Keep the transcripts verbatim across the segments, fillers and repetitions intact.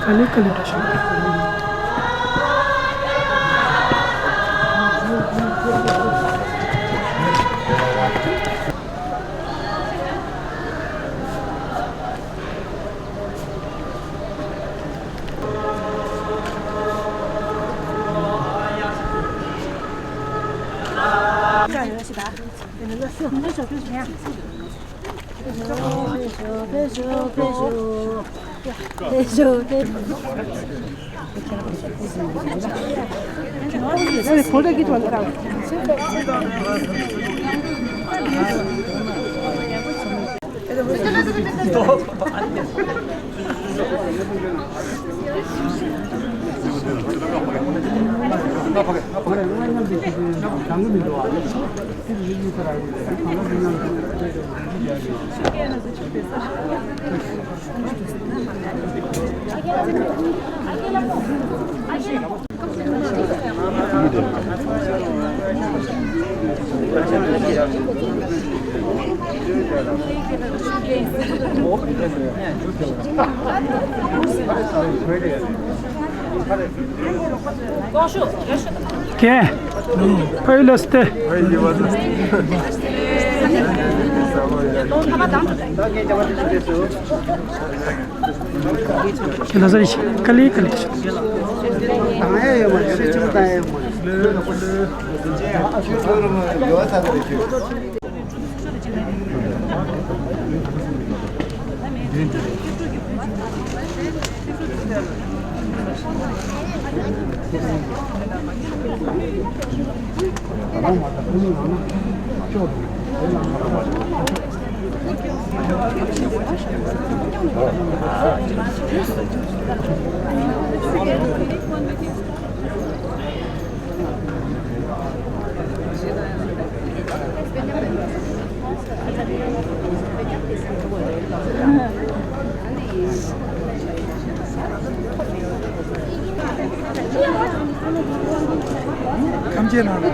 ག་ལེ་ག་ལེ་འགྲོ་ཤོག་ཀྱེ། ཕ་ཡུལ་ལ་སྟེ། ཁྱེད་ལ་ཟེར་ཞིག་ཀ་ལི་ཀ་ལི་ཞིག་ཁམས་ཆེན་ནང་ལ།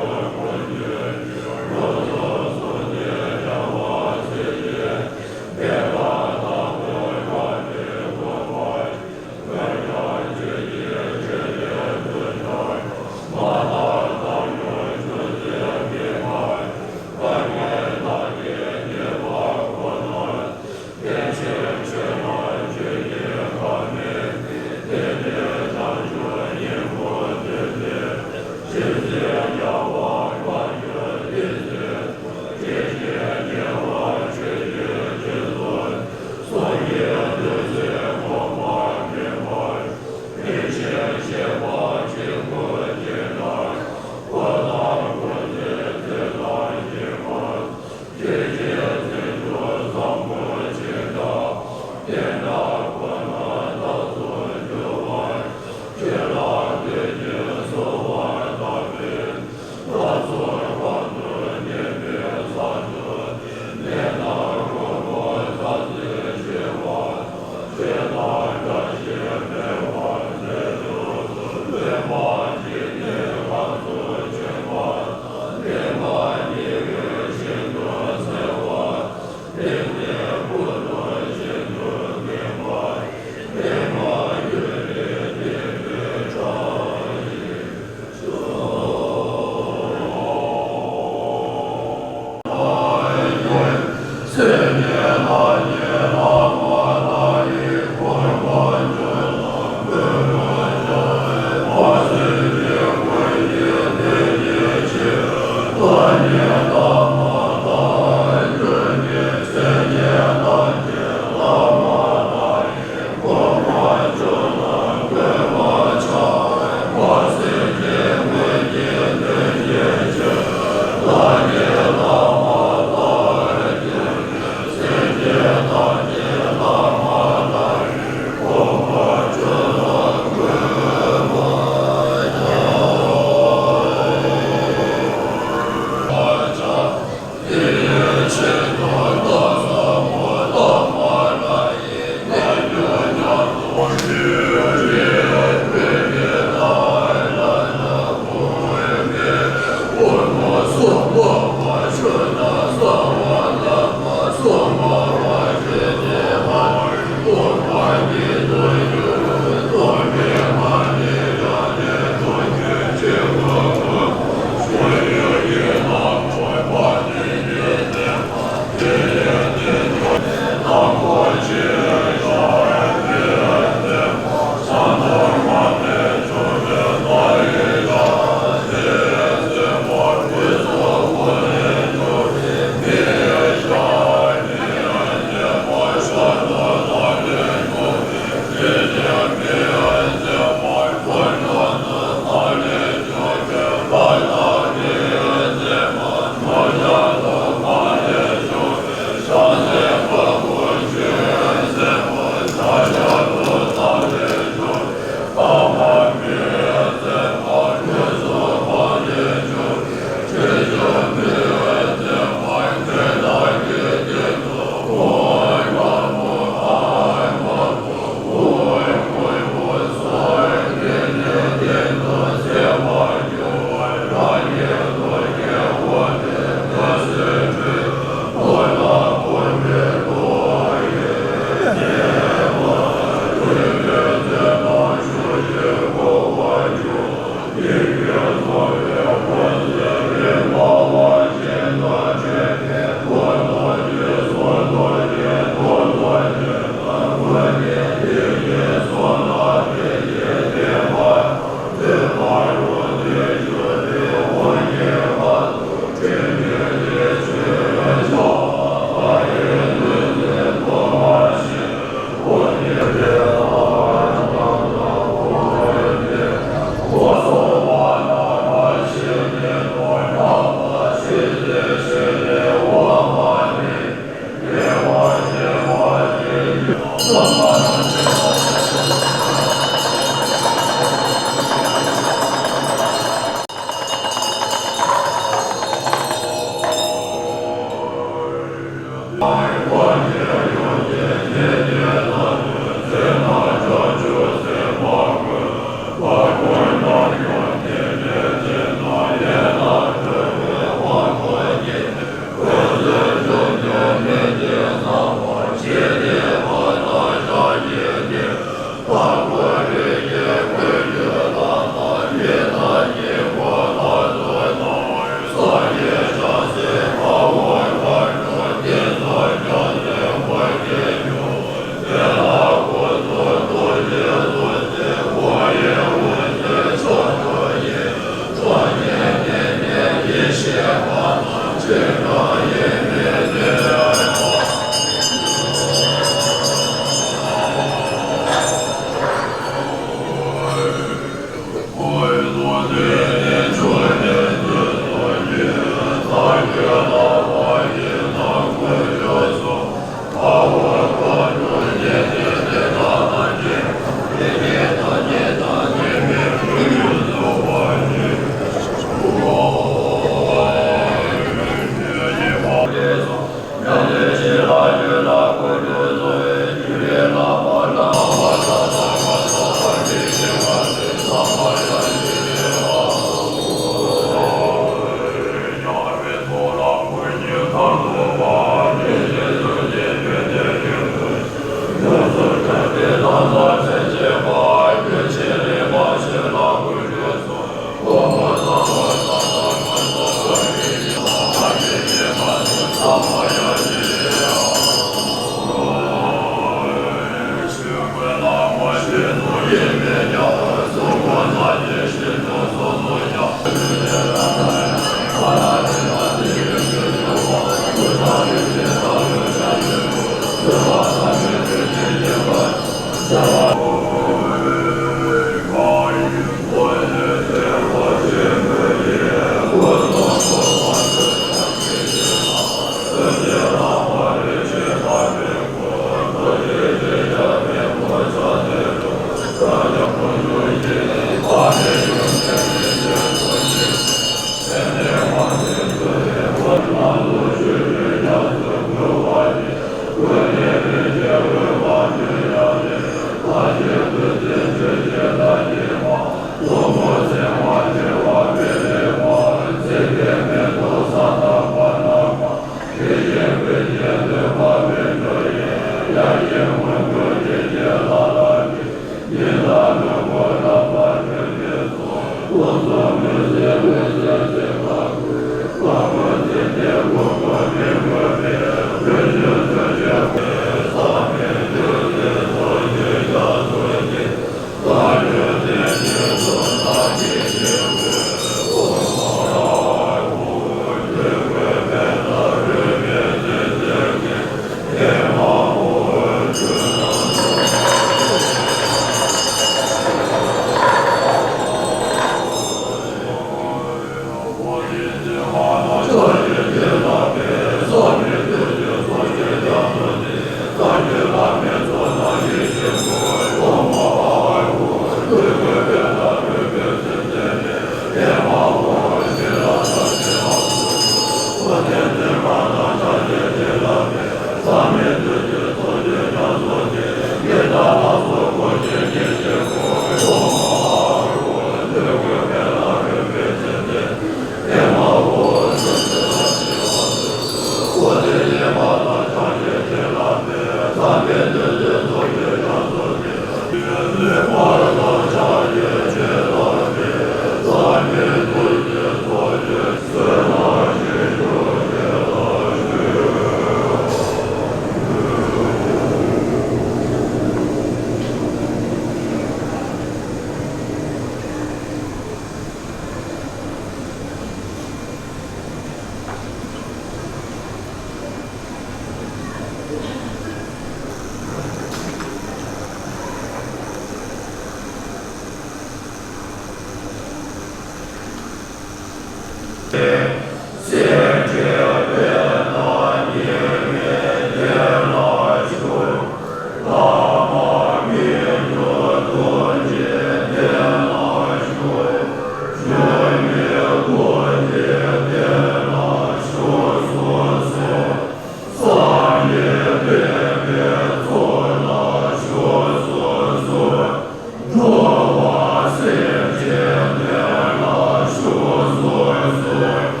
འགྲོ་བ་སེམས་ཅན་དོན་ལ་ཕྱོགས་སོ་སོ།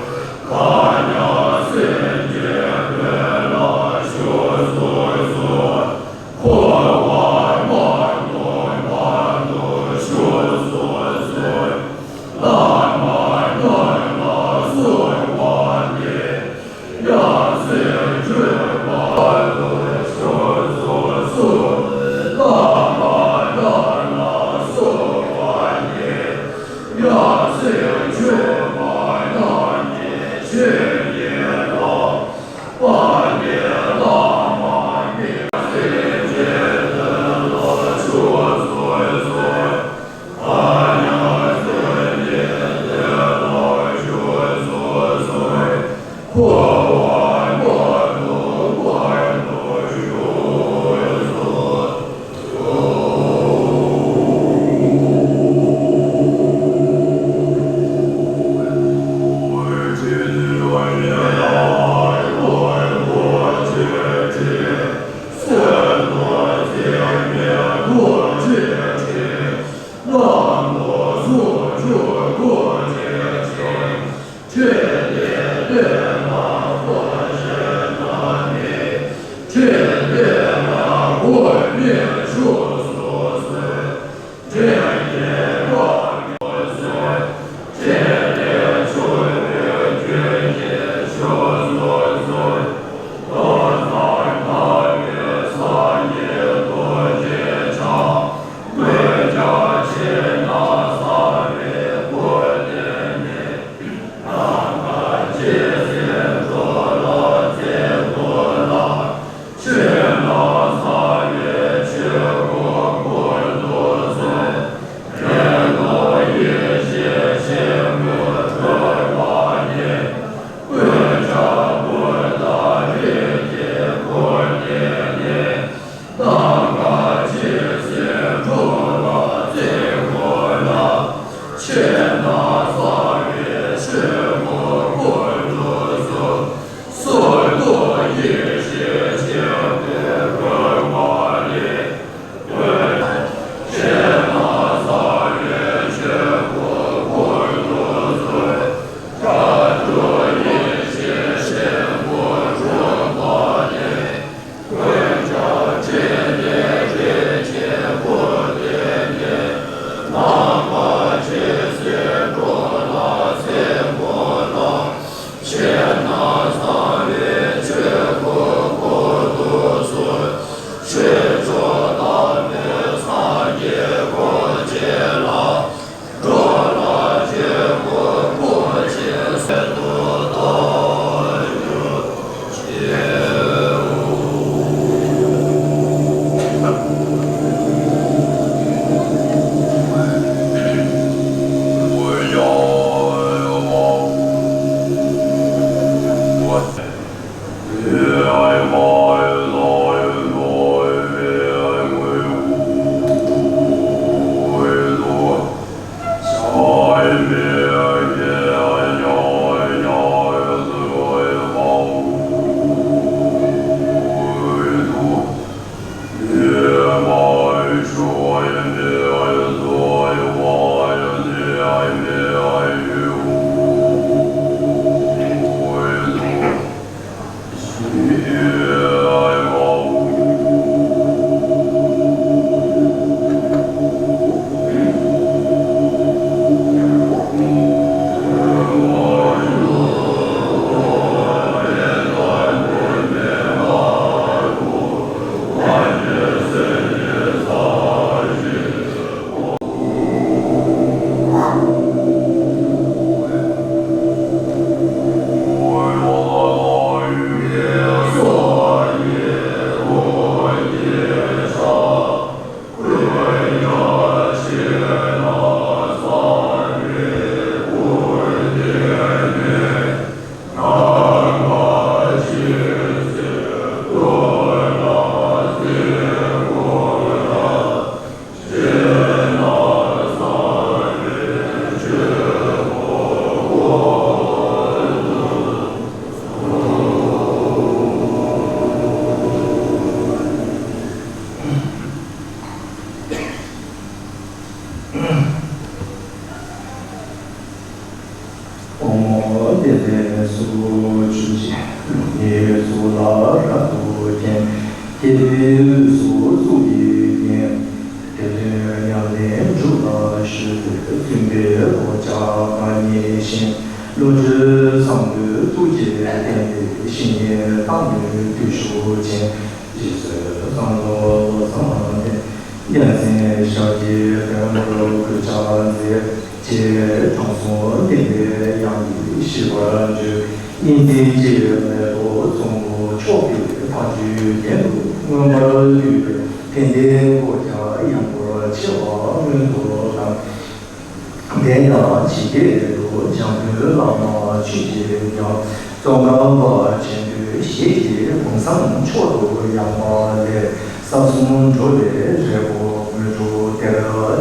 ཨོཾ། དཔལ་ལྡན་གསུང་ཆོས་ཀྱི་ལུང་གཉིས་གཙུག་ལག་རབ་ཏུ་བརྒྱན། རྒྱལ་བའི་དབུས་སུ་གཙུག་གི་རྒྱན། དེ་ལས་ཡང་ལན་དྲུག་ལ་ཞུ། བཙུན་པས་གོ་ཆ་མ་རྙེད་ཅིང་། བློ་གྲོས་བཟང་པོས་ཐུགས་རྗེས་བསྟན་ཏེ། བཤེས་གཉེན་དང་ནི་བརྟུལ་ཞུགས་ཅན། རྗེས་སུ་བཟང་པོ་བློ་བཟང་ལྡན། རྒྱལ་མཚན་ཞབས་ཀྱི་དཔལ་མོར་གུས་ཕྱག་འཚལ། ཅེས་དྲང་སྲོང་བསྟན་པའི་དབྱངས་ཀྱིས་ཞུས་པར་བརྗོད། ཡོན་ཏན་གྱི་མེ་ཏོག་མཚོ་མོ་མཆོག་གི་ཕ་རྒྱུད་རྒྱན་དུ་མངོན་པར་བསྡུས་པའི་དད་ལྡན་གོ་ཆ་ཡངས་པོར་ཕྱེ་བ་སྔོན་དུ་བཏང་། དེ་ཡང་ཇི་སྐད་དུ། འཇམ་དཔལ་བླ་མ་ཆོས་ཀྱི་རྒྱལ། ཙོང་ཁ་པ་ཆེན་པོས་ཞལ་གྱི་གུང་གསེང་མཆོག་ཏུ་ཡངས་པ་ལས། ས་གསུམ་འགྲོ་བའི་རྒྱལ་པོ་དངོས་གྲུབ་སྟེར།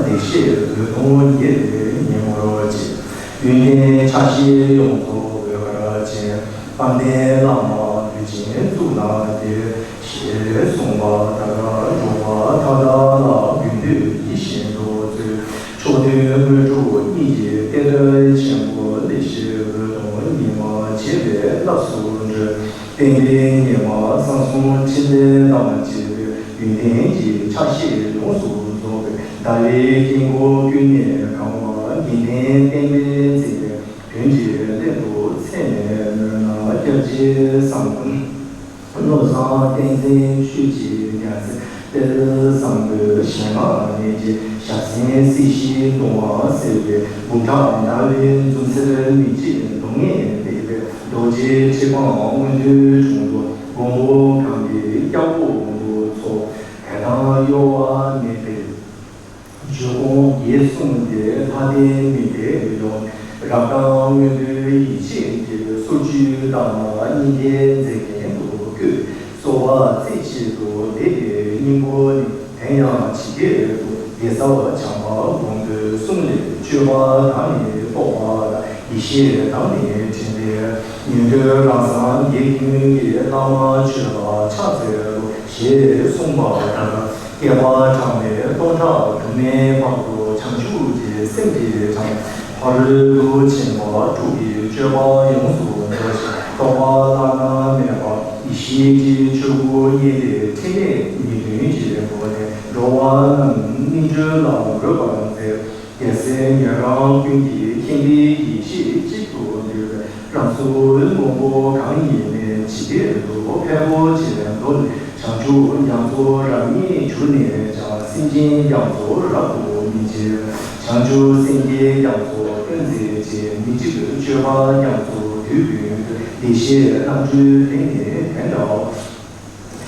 ལེགས་བཤད་འོད་སྟོང་རྒྱས་པའི་ཉིན་མོར་བཅས། ཡོན་ཏན་ཆ་ཤས་ཡོངས་རྫོགས་འོད་དཀར་ཅན། དཔལ་ལྡན་བླ་མ་ལུས་ཅན་གཙུག་ན་བསྡད། ཞེས་གསུངས་པ་ལྟར་འགྲོ་བ་མཐའ་དག་ལ་ཀུན་འདུས་ཡིད་བཞིན་དུ་སྩོལ། མཆོག་ཐུན་དངོས་གྲུབ་གཉིས་ཀྱི་གཏེར་ཆེན་པོ་ལེགས་བཤད་འོད་སྟོང་ གསུང་ཕྲིན་ལས་དང་བཅས་པའི་ཡོན་ཏན་གྱི་ཆ་ཤས་ཡོངས་སུ་རྫོགས་པའི་ཟླ་བའི་དཀྱིལ་འཁོར་ཀུན་ནས་གང་བ་དགེ་ལྡན་བསྟན་པའི་མཛེས་པའི་དོན་གྱི་སླད་དུ་ཚད་མེད་སྨོན་ལམ་སྐྱབས་རྗེ་བསམ་བློ་བཟང་བསྟན་འཛིན་ཆོས་ཀྱི་རྒྱལ་མཚན་དཔལ་བཟང་པོའི་ཞལ་སྔ་ནས་ཀྱི་ཞལ་ཟས་སྲིད་ཞིའི་གདུང་བ་སེལ་བའི་འབུམ་ཕྲག་ཟླ་བའི་འཛུམ་ཟེར་མི་འཇིགས་གདོང་ལྔས་སྤེལ་བའི་རྡོ་རྗེ་ཁྲི་པང་མངོན་མཐོའི་དྲུང་དུ་མགོན་པོ་གང་གི་སྐྱབས་འོག་ཏུ་འཚོགས། དད་དང་གཡོ་བ་མེད་པའི་ཇོ་ཁོང་རྒྱལ་གསུངས་ཏེ། ལྷ་དེ་མི་དེ་ཡོངས་རབ་དང་མངོན་མཐོའི་ཡིད་ཆེས་ཀྱི་སོར་བཅུའི་བདག་མ་སྙིང་གའི་མཛེས་རྒྱན་དུ་བཀོད། གསོལ་བ་རྩེ་གཅིག་ཏུ་འདེབས་པའི་སྙིང་པོ་ནི། དེ་ཡང་ཇི་སྐད་དུ། གེ་སར་བྱམས་པ་མགོན་པོའི་གསུང་ལས། སྤྱོད་པ་དང་ནི་རྟོགས་པ་དང་། ཡེ་ཤེས་དང་ནི་དྲན་པའི་ཉན་ཐོས་རང་སངས་རྒྱས་ཀུན་གྱི། བླ་མ་མཆོད་པ་ཕྱག་འཚལ་ལོ། ཞེས་གསུངས་པ་ལྟར། བསྐལ་པ་གྲངས་མེད་སྟོང་ཕྲག་དུ་མའི་བར་དུ་བྱང་ཆུབ་ཀྱི་སེམས་ཀྱི་གྲངས་ཕ་རོལ་ཏུ་ཕྱིན་པ་དྲུག་གི་སྤྱོད་པ་ཡོངས་སུ་རྫོགས་ཤིང་། རྟོག་པ་བླ་ན་མེད་པ་ཡེ་ཤེས་ཀྱི་ཆོས་སྐུ་བརྙེས་ཏེ། ཕྲིན་ལས་ཉེ་དོན་གྱི་སྒོ་ནས་འགྲོ་བ་རྣམས་སྨིན་གྲོལ་ལ་འགོད་པར་མཛད། རྒྱལ་སྲས་ཉན་རང་ཀུན་གྱི་མཁྱེན་པའི་ཡེ་ཤེས་གཅིག་ཏུ་འདུས་པའི་རང་གཟུགས་མགོན་པོ་གང་ཡིན་མིན་ཇི་སྐད་དུ། ཕལ་པོ་ཆེ་མདོ་ནི། བྱང་ཆུབ་རྒྱ་མཚོ་རབ་རྙེད་གྱུར་ནས་ཀྱང་། སེམས་ཅན་རྒྱ་མཚོ་རབ་ཏུ་སྨིན་བྱེད། བྱང་ཆུབ་སེམས་ཀྱི་རྒྱ་མཚོ་སྟོན་མཛད་ཅིང་། མི་འཇིགས་སྤྱོད་པ་རྒྱ་མཚོ་དུས་ཀུན་ཏུ། བདེ་གཤེགས་རྣམ་འཕྲུལ་ལྡན་ནི་དེ་འདྲའོ།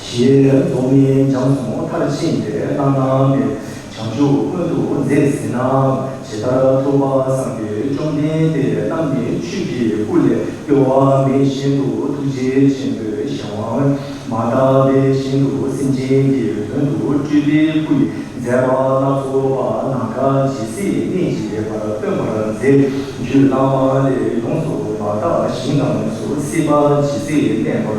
ཞེས་རྫོགས་སྨིན་སྦྱངས་གསུམ་མཐར་ཕྱིན་ཏེ། བླ་ན་མེད་བྱང་ཆུབ་མངོན་དུ་མཛད་ཟིན་ནའང་། ཇི་ལྟར་ཐུབ་པ་བསམ་གྱིས་བཅོམ་ལྡན་འདས་རྣམས་ནི་ཆོས་ཀྱི་སྐུ་ལས་གཡོ་བ་མེད་བཞིན་དུ་ཐུགས་རྗེ་ཆེན་པོའི་གཞན་དབང་མ་དག་པའི་ཞིང་དུ་སེམས་ཅན་གྱི་དོན་དུ་སྤྲུལ་པའི་སྐུ་ཡི་མཛད་པ་སྣ་ཚོགས་པ་ནམ་མཁའ་ཇི་སྲིད་གནས་ཀྱི་བར་སྟོན་པར་མཛད། རྒྱུད་བླ་མ་ལས་ཡོངས་སུ་མ་དག་ཞིང་རྣམས་སུ་སྲིད་པ་ཇི་སྲིད་གནས་པར་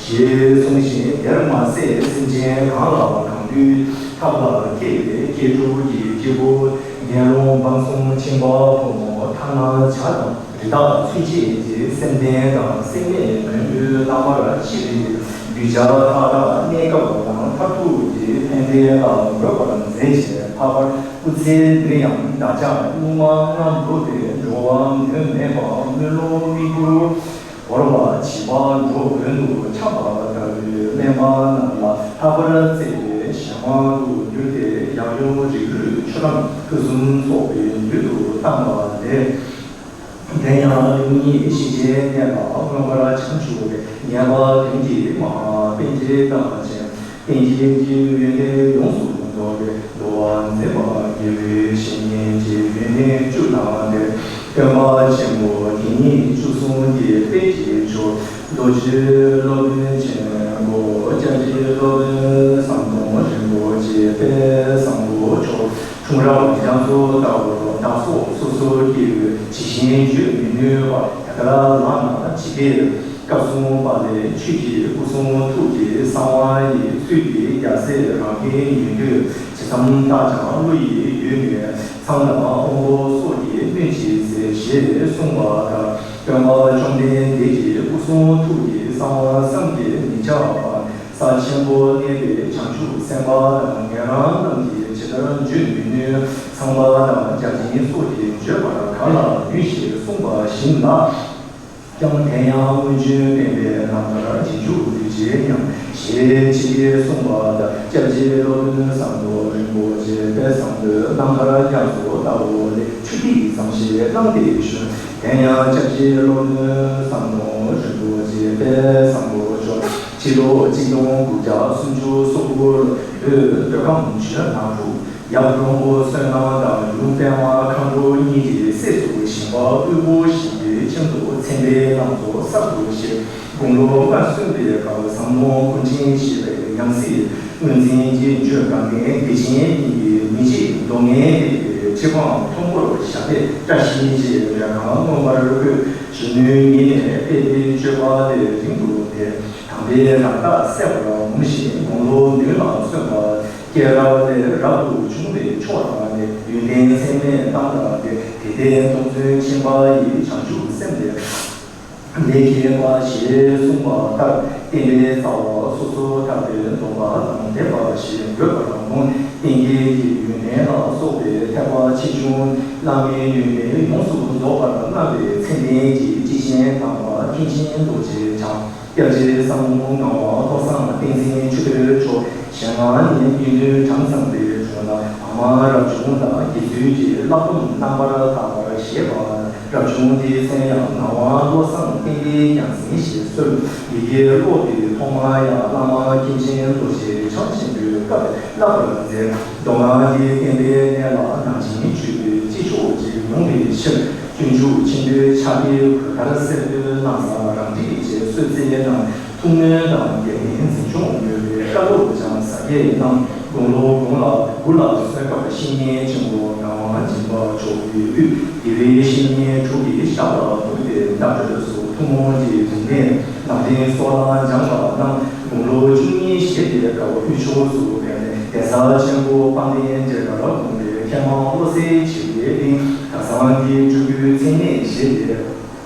ཞེས་གསུངས་ཤིང་། དེར་མ་ཟད་སེམས་ཅན་གང་ལ་གང་འདུལ་ཐབས་ལ་མཁས་པའི་མཁས་གྲུབ་ཀྱི་སྐྱེས་བུ་དགེ་སློང་འབངས་གསུམ་ཁྱིམ་པ་ཕོ་མོ་ཐ་ན་བྱ་དང་རི་དྭགས་ཚུན་ཆད་ཀྱི་སེམས་ལྡན་དང་སེམས་མེད་མོན་ཡུལ་རྣམ་པར་ཕྱེ་བའི་གདུལ་བྱ་མཐའ་དག་གནས་སྐབས་དང་མཐར་ཐུག་གི་ཕན་བདེ་ལ་འགོད་པར་མཛད་ཅིང་། ལྷག་པར་སྐུ་ཚེ་འདིར་ཡང་བདག་ཅག་སྔོན་མ་སྔར་འགྲོ་བའི་འགྲོ་བ་དོན་མེད་པ་སྨོན་ལམ་དམིགས་བུར་བོར་བ་བྱིས་པ་འགྲོ་མགོན་དུ་འཁྱམས་པ་ལྟ་བུའི་དམན་པ་རྣམས་ལ་ལྷག་པར་བརྩེ་བའི་གཞན་དབང་དུ་གྱུར་ཏེ། ཡང་ཡང་རིགས་རུས་ཆོས་རྣམས་ཕུན་སུམ་ཚོགས་པའི་ཡུལ་དུ་བཏང་བ་ལས། དེ་ཡང་ལུགས་གཉིས་ཤེས་བྱའི་གནས་ལ་མངོན་པར་བྱང་ཆུབ་པའི་ཉེས་པ་དོན་གྱིས་མ་དཔེ་བྱད་དང་བཅས། རྟེན་ཅན་གྱི་ཡོན་ཏན་ཡོངས་སུ་རྫོགས་པའི་འདུལ་བ་མཛད་པ་དགེ་བའི་བཤེས་གཉེན་གྱི་ཡོན་ཏན་བཅུ་དང་ལྡན། སྟོན་པ་ཆེན་པོ་དེ་ཉིད་བཅུ་གསུམ་གྱི་དཔལ་གྱི་མཆོག་རྡོ་རྗེ་སློབ་དཔོན་ཆེན་པོ་སྐྱབས་རྗེ་སློབ་དཔོན་ཟམ་གདོང་རིན་པོ་ཆེ་དཔལ་བཟང་པོ་མཆོག་འཁྲུངས་རབས་རྒྱ་མཚོ་ལྟ་བུར་བདག་སོགས་སོ་སོའི་སྐྱེ་བོས་ཇི་བཞིན་བརྗོད་མི་ནུས་པ་དེ་ལྟར་ལགས་ན་ཇི་སྐད། སྐབས་གསུམ་པ་ལས་ཆོས་ཀྱི་སྐུ་གསུང་ཐུགས་ཀྱི་གསང་བ་ཡི་ཚུལ་གྱིས་རྒྱལ་སྲས་རང་གི་ཉན་ཐོས་ཇི་ཙམ་དག་ཀྱང་བློ་ཡི་ཡུལ་ནས་ཚངས་དང་དབང་པོ་སོགས་ཀྱིས་སྨོས་ཅི་མཛད་ཞེས་གསུངས་པ་ལྟར། སྟོན་པ་བཅོམ་ལྡན་འདས་ཀྱི་སྐུ་གསུང་ཐུགས་ཀྱི་གསང་བ་བསམ་གྱིས་མི་ཁྱབ་པ། ས་ཆེན་པོར་གནས་པའི་བྱང་ཆུབ་སེམས་དཔའ་དང་ཉན་རང་རྣམས་ཀྱིས་ཇི་ལྟར་བརྗོད་མི་ནུས། ཚངས་པ་དང་བརྒྱ་བྱིན་སོགས་ཀྱིས་བརྗོད་པར་ག་ལ་ནུས་ཞེས་གསུངས་པ་བཞིན་ལ། ཀྱང་དེ་ཡང་སྔོན་བྱོན་བསྟན་པའི་རྣམ་ཐར་རྗེས་འཇུག་གདུལ་བྱའི་ཉམས་ཞེས་ཆེ་གེ་གསུངས་པ་ལྟར། སྐྱབས་རྗེ་སློབ་དཔོན་ཟམ་གདོང་རིན་པོ་ཆེ་དཔལ་བཟང་པོའི་རྣམ་ཐར་རྒྱ་མཚོ་ལྟ་བུ་ལས་ཆུ་ཐིགས་ཙམ་ཞིག་བླངས་ཏེ་ཞུ། དེ་ཡང་སྐྱབས་རྗེ་སློབ་དཔོན་ཟམ་གདོང་རིན་པོ་ཆེ་དཔལ་བཟང་པོ་མཆོག་ཕྱི་ལོ་ཆིག་སྟོང་དགུ་བརྒྱ་སུམ་ཅུ་སོ་དགུ་ལོར་བོད་མདོ་ཁམས་ཆུ་ནག་ཕྲུག་ཡབ་དྲུང་པོ་བསོད་ནམས་དང་ཡུམ་པདྨ་མཁའ་འགྲོ་གཉིས་ཀྱི་སྲས་སུ་ཞིང་པ་དབུལ་པོ་ཞིག་གི་ཁྱིམ་དུ་མཚན་པའི་ལང་ཚོ་གསར་དུ་བཞད། དགུང་ལོ་ལྔ་སོན་པའི་སྐབས་ཟམ་གདོང་ཀུན་མཁྱེན་ཞེས་པའི་ཉམས་སྲིད་ངོས་འཛིན་གྱི་བརྗོད་དགའ་ལྡན་བདེ་ཆེན་གཉིས་ཀྱིས་མི་འཇིགས་གདོང་ལྔས་བཏེགས་པའི་ཁྲི་འཕང་མཐོན་པོར་བཞག་པས་བཀྲ་ཤིས་ཞེས་རས་ཁང་མངོན་པར་བཀོད། གཞོན་ནུའི་ཉིན་ནས་དཔལ་ལྡན་སྤྱོད་པ་ལས་རིང་དུ་འཕེལ། དམ་པའི་རང་རྟགས་གསལ་བར་འོངས་ཤིང་དགུང་ལོ་བདུན་ལ་སོན་པ། སྐྱེས་རབས་ལས་རབ་ཏུ་བྱུང་བའི་མཆོག་དང་ནི། ཡོན་ཏན་ཚད་མེད་གཏམ་དང་ལྡན། དད་ལྡན་སྟོང་བརྩོན་ཁྱིམ་པ་ཡི། བྱང་ཆུབ་སེམས་ལས་ ལས་མཁས་པ་ཞེས་གསུངས་པ་ལྟར། བསྟན་པའི་རྩ་བ་སོ་སོར་ཐར་པའི་སྡོམ་པ་དང་ལྡན་པ་ཞེས་འབོད་པར་འོང་། བསྟན་རྒྱས་ཀྱི་ཡོན་ཏན་ལ་སོགས་པའི་ཐེག་པ་ཆེ་ཆུང་བླ་མའི་ཡོན་ཏན་ཡོངས་སུ་རྫོགས་པར་གནང་བའི་མཚན་ལྡན་གྱི་སྐྱེས་ཆེན་དམ་པ་མཁན་ཆེན་རྡོ་རྗེ་འཆང་། སྐྱབས་རྗེ་ཟམ་གདོང་ངག་དབང་བློ་བཟང་བསྟན་འཛིན་ཆོས་འཕེལ་མཆོག། ཞལ་སྔ་ནས་དགེ་འདུན་གྲངས་ཚང་པའི་དྲུང་ན་ཨ་མ་རབ་བྱུང་དང་དགེ་ཚུལ་གྱི་བསླབ་སྡོམ་རྣམ་པར་དག་པར་བཞེས་པ། རབ་བྱུང་འདིའི་མཚན་ཡང་ངག་དབང་བློ་བཟང་བསྟན་པའི་རྒྱལ་མཚན་ཞེས་གསོལ། ཡི་གེ་ཀློག་དུས་ཐོག་མར་ཡང་བླ་མ་མཁན་ཆེན་རྡོ་རྗེ་འཆང་ཆེན་པོའི་བཀའ་བསླབ་པར་མཛད། མདོ་སྔགས་འདིའི་བསྟན་པའི་གནས་ལ་ནང་བཞིན་བཅོས་པའི་རྗེས་ཕྱོགས་ཅིག་མྱོང་བའི་ཕྱིར། སྤྱོད་འཇུག་ཆེན་པོའི་ཕྱག་དཔེའི་གོས་དར་སེར་པོའི་ན་བཟའ་རང་འགྲིག་ཅེས་གསོལ་ཚེ་གནང་། ཐུགས་སྨོན་དང་རྒྱལ་བསྟན་འཛིན་སྐྱོང་ཡོད་པའི་བཀའ་སློབ་ཀྱང་ཟབ་རྒྱས་གནང་། དགུང་ལོ་དགུང་ལ་དགུ་ལ་སོན་སྐབས་བཤེས་གཉེན་ཆེན་པོ་ངག་དབང་སྦྱིན་པ་མཆོག་གིས་དབུས་དགེ་བའི་བཤེས་གཉེན་དྲུག་གི་ཞབས་ལ་གཏུགས་ཏེ་བརྡ་སྤྲོད་སོགས་ཐུན་མོང་གི་རིག་གནས་ནང་དོན་སོགས་ལ་སྦྱངས་པ་རྣམས་དགུང་ལོ་བཅུ་གཉིས་བཞེས་ཏེ་དགའ་བ་དབུས་ཕྱོགས་སུ་ཕེབས་ནས། གདན་ས་ཆེན་པོ་དཔལ་ལྡན་འབྲས་དཀར་དགོན་པའི་མཁས་མང་བློ་གསལ་བྱེ་བའི་གླིང་གྲྭ་ཚང་གི་སྤྲུལ་སྐུའི་མཚན་གནས་བཞེས་ཏེ།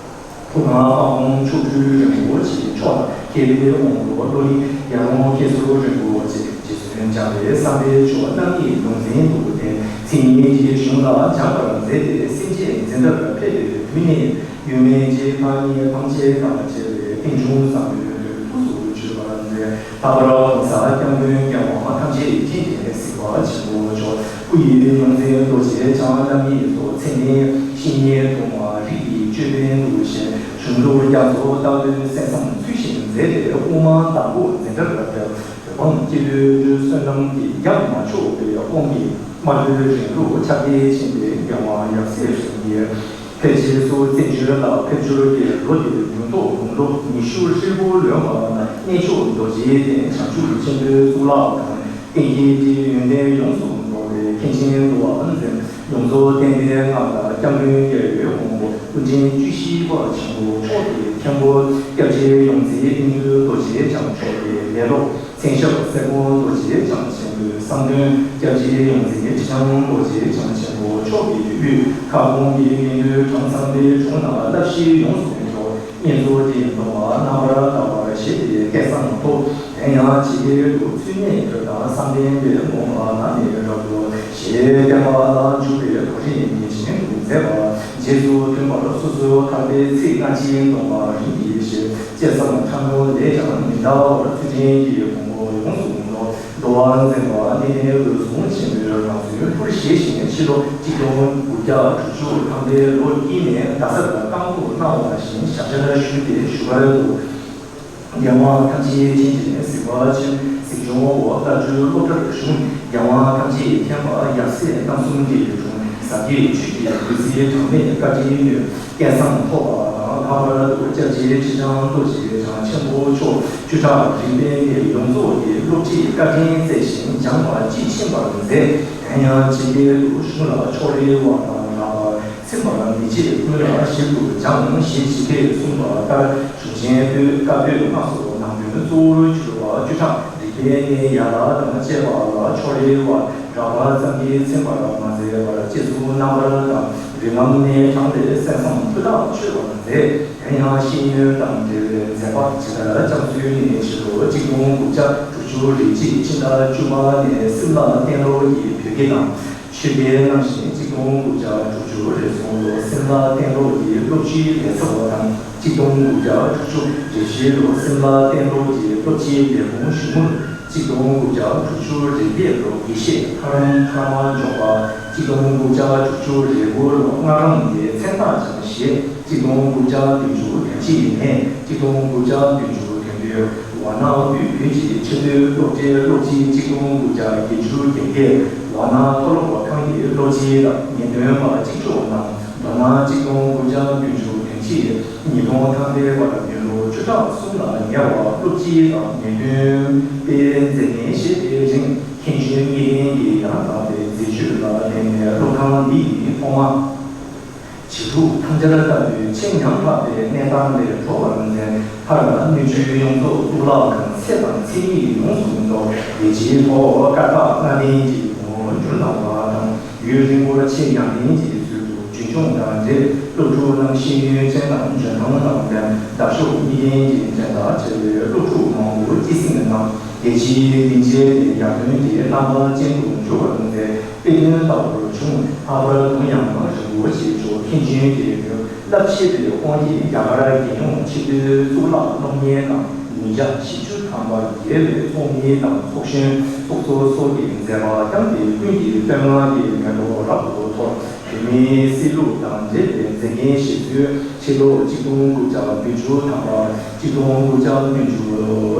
ཕུ་ཐང་དཔལ་སྤུངས་མཆོག་སྤྲུལ་རིན་པོ་ཆེ་མཆོག་དང་། མཁས་པའི་དབང་པོ་བློ་གླིང་རྒྱལ་རོང་མཁས་ཟུར་རིན་པོ་ཆེ། རྗེ་བཙུན་འཇམ་དཔལ་བསམ་འཕེལ་མཆོག་རྣམ་གཉིས་ལུང་ཚན་དུ་བསྟེན། མཚན་ཉིད་ཀྱི་གཞུང་ལ་སྦྱངས་པར་མཛད་དེ། སེམས་ཅན་འཛིན་གྲྭར་ཕེབས་པའི་དུས་ནས། ཡུལ་མི་རྗེ་ཕ་གཉིས་ཕམ་བྱེད་དང་བཅས་པའི་རྟེན་འབྱུང་ཟབ་མོའི་ཐུགས་སུ་ཆུད་པར་མཛད། ལྷག་པར་གོང་ས་སྐྱབས་མགོན་རྒྱལ་དབང་ཐམས་ཅད་མཁྱེན་ཅིང་གཟིགས་པ་ཆེན་པོ་མཆོག་སྐུ་ཡི་ཡོངས་འཛིན་རྡོ་རྗེ་འཆང་རྣམ་གཉིས་སོགས་མཚན་ལྡན་བཤེས་གཉེན་དུ་མ་རིགས་ཀྱི་ཅོད་པན་དུ་བཞེས། གཞུང་ལུགས་རྒྱ་མཚོ་ལྟ་བུའི་གསན་བསམ་ཚུལ་བཞིན་མཛད་དེ། དབུ་མ་དང་པོ་འཛིན་གྲྭར་ཕེབས། བོད་འབངས་སྐྱེ་བོའི་བསོད་ནམས་ཀྱིས་རྒྱབ་མ་ཕྱོགས་པའི་དབང་གིས། སྨྲ་བརྗོད་རིང་ལུགས་ཁྱབ་གདལ་ཕྱིན་པའི་རྒྱལ་དབང་ཡབ་སྲས་གསུམ་གྱིས། ཕལ་ཆེར་སུ་བཙན་བྱོལ་ལ་ཕེབས་འབྱོར་གྱི་ལོ་དེར་ཉིས་སྟོང་དགུང་ལོ་ཉི་ཤུ་ཧྲིལ་པོ་ལོན་པ་ན། གནས་མཆོག་རྡོ་རྗེ་གདན་བྱང་ཆུབ་ཆེན་པོའི་གཙུག་ལག་ཁང་། བསྟན་རྒྱས་ཀྱི་ཡོན་ཏན་ཡོངས་སུ་རྫོགས་པའི་མཁན་ཆེན་འདུལ་བ་མཛད། ཡོངས་རྫོགས་བསྟན་པའི་སྔགས་ལ་སྐྱབས་མགོན་རྒྱལ་བའི་དབང་པོ་སྐུ་ཕྲེང་བཅུ་བཞི་པ་ཆེན་པོ་མཆོག་གི་མཁན་པོ་སྐྱབས་རྗེ་ཡོངས་འཛིན་དབྱིག་གཉེན་རྡོ་རྗེ་འཆང་མཆོག་གི་ལས་སློབ། མཚན་ཞབས་སེར་ཀོང་རྡོ་རྗེ་འཆང་ཆེན་པོའི་གསང་འདུན། སྐྱབས་རྗེ་ཡོངས་འཛིན་ཁྲི་བྱང་རྡོ་རྗེ་འཆང་ཆེན་པོ་མཆོག་གི་དབུས་ཁ་སྐོང་གི་དགེ་འདུན་གྲངས་ཚང་པའི་དྲུང་ན་བསླབ་གཞི་ཡོངས་སུ་རྫོགས། བསྙེན་རྫོགས་ཀྱི་སྡོམ་པ་རྣམ་པར་དག་པར་བཞེས་ཏེ་སྐལ་བཟང་ཐོབ། དེ་ཡང་ཇི་སྐད་དུ་ཚུལ་གནས་དྲོད་དང་བསམ་གཏན་པའི་སྒོམ་པ་ལ་ནི་རབ་ཏུ་ཞེས་བསྟན་པ་ལ་འཇུག་པའི་གོ་རིམ་ཉིན་བཞིན་དུ་མཛད་པ། རྗེས་སུ་མཐུན་པར་སོ་སོའི་ཐར་པའི་ཚིག་སྔ་ཕྱིའི་སྡོམ་པ་རིམ་གྱིས་བཞེས། བཅས་སམ་ཕྲ་མོ་ལས་ཀྱང་མི་འདའ་བར་ཚུལ་ཁྲིམས་ཀྱི་ཕུང་པོ་ཡོངས་སུ་རྫོགས། འགྲོ་བ་འཛིན་པ་གནས་བརྟན་འོད་སྲུང་ཆེན་པོའི་རང་ཚུལ་ལྷུར་བཞེས་ཤིང་། ཕྱི་ལོ་གཅིག་སྟོང་དགུ་བརྒྱ་དྲུག་ཅུ་ཐམ་པའི་ལོ་དཀྱིལ་ནས་རྡ་སར་བཀའ་འགུགས་གནང་བ་བཞིན་ཞབས་བཅར་ཞུས་ཏེ་བཞུགས་སྒར་དུ། རྒྱལ་དབང་ཐམས་ཅད་མཁྱེན་ཅིང་གཟིགས་པ་ཆེན་གཟིགས་སྐྱོང་འོག་བཀའ་འཁྲོལ་སློབ་གྲྭར་ཞུགས། རྒྱལ་དབང་ཐམས་ཅད་མཁྱེན་པ་ཡབ་སྲས་རྣམ་གསུམ་གྱི་དྲུང་ཟབ་རྒྱས་ཆོས་ཀྱི་བདུད་རྩི་གྲངས་མེད་བཀའ་དྲིན་སྣོད། སྐལ་བཟང་ཐོབ་པ་དང་ལྷག་པར་དུ་སྐྱབས་རྗེ་ཁྲི་བྱང་རྡོ་རྗེ་འཆང་ཆེན་པོ་མཆོག་བཅུ་ཕྲག་རིག་པའི་གནས་ཡོངས་རྫོགས་ཀྱི་སློབ་ཁྲིད་བཀའ་དྲིན་སྩལ་ཞིང་སྦྱངས་པ་དཔྱིས་ཕྱིན་པར་མཛད། དེ་ཡང་ཇི་སྐད་དུ་གཞུང་ལ་ཕྱོགས་རིས་པ་དང་རགས་པ་ཚིམ་པར་མི་བྱེད། ཀུན་ལ་ཞིབ་ཏུ་སྦྱངས་ཞེས་ཇི་སྐད་གསུངས་པ་ལྟར། གཞུང་ཆེན་པོད་བཀའ་པོད་ལྔ་སོགས་ནང་དོན་གཙོ་བོར་གྱུར་པ་བཅུ་ཕྲག་རིག་པའི་གནས་ཡན་ལག་དང་བཅས་པ་ལ་ཕྱོགས་རིས་པ་རགས་པ་ཙམ་གྱིས་ཚིམ་པར་མ་མཛད་པར་རྗེས་སུ་རྣམ་པར་དག་རིགས་ལམ་ནས་དྲངས་ཏེ་གསན་བསམ་ཕུ་ཐག་ཆོད་པར་མཛད། དེ་ཡང་ཤེས་ཡོན་དང་འབྲེལ་བའི་མཛད་པ་ཇི་ལྟར་བསྐྱངས་ཚུལ་ནི་ཕྱི་ལོ་གཅིག་སྟོང་དགུ་བརྒྱ་དྲུག་ཅུ་རེ་གཅིག་ཕྱི་ཟླ་བཅུ་པ་ནས་སིམ་ལ་སྟེང་ལོགས་ཀྱི་བོད་དགེ་དང་། ཆོས་དགེ་གནང་ཞིང་གཅིག་སྟོང་དགུ་བརྒྱ་དྲུག་ཅུ་རེ་གསུམ་ལོ་སིམ་ལ་སྟེང་ལོགས་ཀྱི་སློབ་སྤྱིའི་ལས་ཚབ་པ་དང་། གཅིག་སྟོང་དགུ་བརྒྱ་དྲུག་ཅུ་རེ་བཞི་ལོ་སིམ་ལ་སྟེང་ལོགས་ཀྱི་སློབ་སྤྱིའི་ལས་ཁུངས་ཞུགས་མུར། གཅིག་སྟོང་དགུ་བརྒྱ་དྲུག་ཅུ་རེ་བརྒྱད་ལོ་དགེ་བཤེས་ལྷ་རམས་ཐ་མ་འཇོག་པ། གཅིག་སྟོང་དགུ་བརྒྱ་དྲུག་ཅུ་རེ་དགུ་ལོ་སྔགས་རམས་ཀྱི་མཚན་རྟགས་སྦྱངས་བཞེས། གཅིག་སྟོང་དགུ་བརྒྱ་བདུན་ཅུ་དོན་གཅིག་ནས་གཅིག་སྟོང་དགུ་བརྒྱ་བདུན་ཅུ་དོན་བདུན་ཝཱ་ཎ་དབུས་བོད་ཀྱི་ཆེས་མཐོའི་སློབ་གྲྭའི་སློབ་སྤྱི། གཅིག་སྟོང་དགུ་བརྒྱ་བརྒྱད་ཅུ་གྱ་བརྒྱད་ཝཱ་ཎ་མཐོ་སློབ་ཁང་གི་སློབ་སྤྱི་དང་ངེས་སྟོན་པ་གཅིག་ལྕོགས་གནང་། མདོར་ན་གཅིག་སྟོང་དགུ་བརྒྱ་བདུན་ཅུ་དོན་གཅིག་ཉིས་སྟོང་ཐམ་པའི་བར་མི་ལོ་བཅུ་ཕྲག་གསུམ་ལ་ཉེ་བར་སློབ་སྤྱི་དང་ངེས་སྟོན་པའི་མཛད་འགན་བཞེས་པའི་རིང་། མཁན་ཆེན་གཉིས་ལྡན་གྱི་ཡང་དག་པའི་མཛད་སྤྱོད་ལ་བརྟེན་ནས་སློབ་ཁང་འདི་ཡི་ཐོག་མ། བྱི་ཕྲུག་ཐང་སྦྱར་ལྟ་བུའི་ཆེས་ཉམས་ཐག་པའི་གནས་སྟངས་ལས་གྲོལ་བར་མཛད། མཐར་སྣོད་བཅུད་ཡོངས་རྫོགས་གཙུག་ལག་ཁང་ཚད་དང་ཚད་མིན་ཡོངས་སུ་རྫོགས། རྒྱལ་སྤྱིའི་ཐོག་བཀའ་རྟགས་ལྔ་ལྡན་གྱི་བུ་མོ་བསྒྱུར་གནང་བ་དང་། ཡུན་རིང་པོར་ཆེས་ཡང་ལྡན་གྱི་ཚུལ་དུ་རྒྱུན་ གཞུང་དང་འབྲེལ་སློབ་ཕྲུག་རྣམས་ཤེས་ཡོན་ཅན་དང་འཇོན་ཐང་དང་ལྡན་འདབ་གཤོག་གཉིས་ལྡན་གྱི་འགྲན་ཟླ་ཆེ་བའི་སློབ་ཕྲུག་མང་པོ་སྐྱེད་སྲིང་གནང་། རྒྱལ་སྤྱིའི་སྡིངས་ཆའི་ཡར་ཐོན་གྱི་རྣམ་པ་ཅན་དུ་འགྱུར་བར་དམིགས་ཏེ། དཔེ་སྟོན་ལྟ་བུར་བྱུང་། ལྷག་པར་དུ་ཡང་རིན་པོ་ཆེ་མཆོག་མཁན་ཆེན་གྱི་མོས་བསླབ་བྱས་པའི་དབང་གིས་རྒྱ་གར་རྒྱལ་ཡོངས་ཆེས་མཐོའི་གཙུག་ལག་སློབ་གཉེར་དང་། ཉིས་བརྒྱ་བཞི་བཅུ་ཐམ་པ་བརྒལ་བའི་ཚོགས་མི་དང་ཚོགས་གཞོན་ཚོགས་གཙོ་སོགས་ཀྱི་མཛད་པ་བསྐྱངས་ཏེ། ཀུན་གྱིས་བསྟོད་བསྔགས་ཀྱི་མེ་ཏོག་རབ་ཏུ་འཐོར། བོད་མིའི་སྲིད་ལུགས་དང་འབྲེལ་བའི་མཛད་འགན་བཞེས་ཚུལ། ཕྱི་ལོ་གཅིག་སྟོང་དགུ་བརྒྱ་བདུན་ཅུ་ཐམ་པ། གཅིག་སྟོང་དགུ་བརྒྱ་བདུན་ཅུ་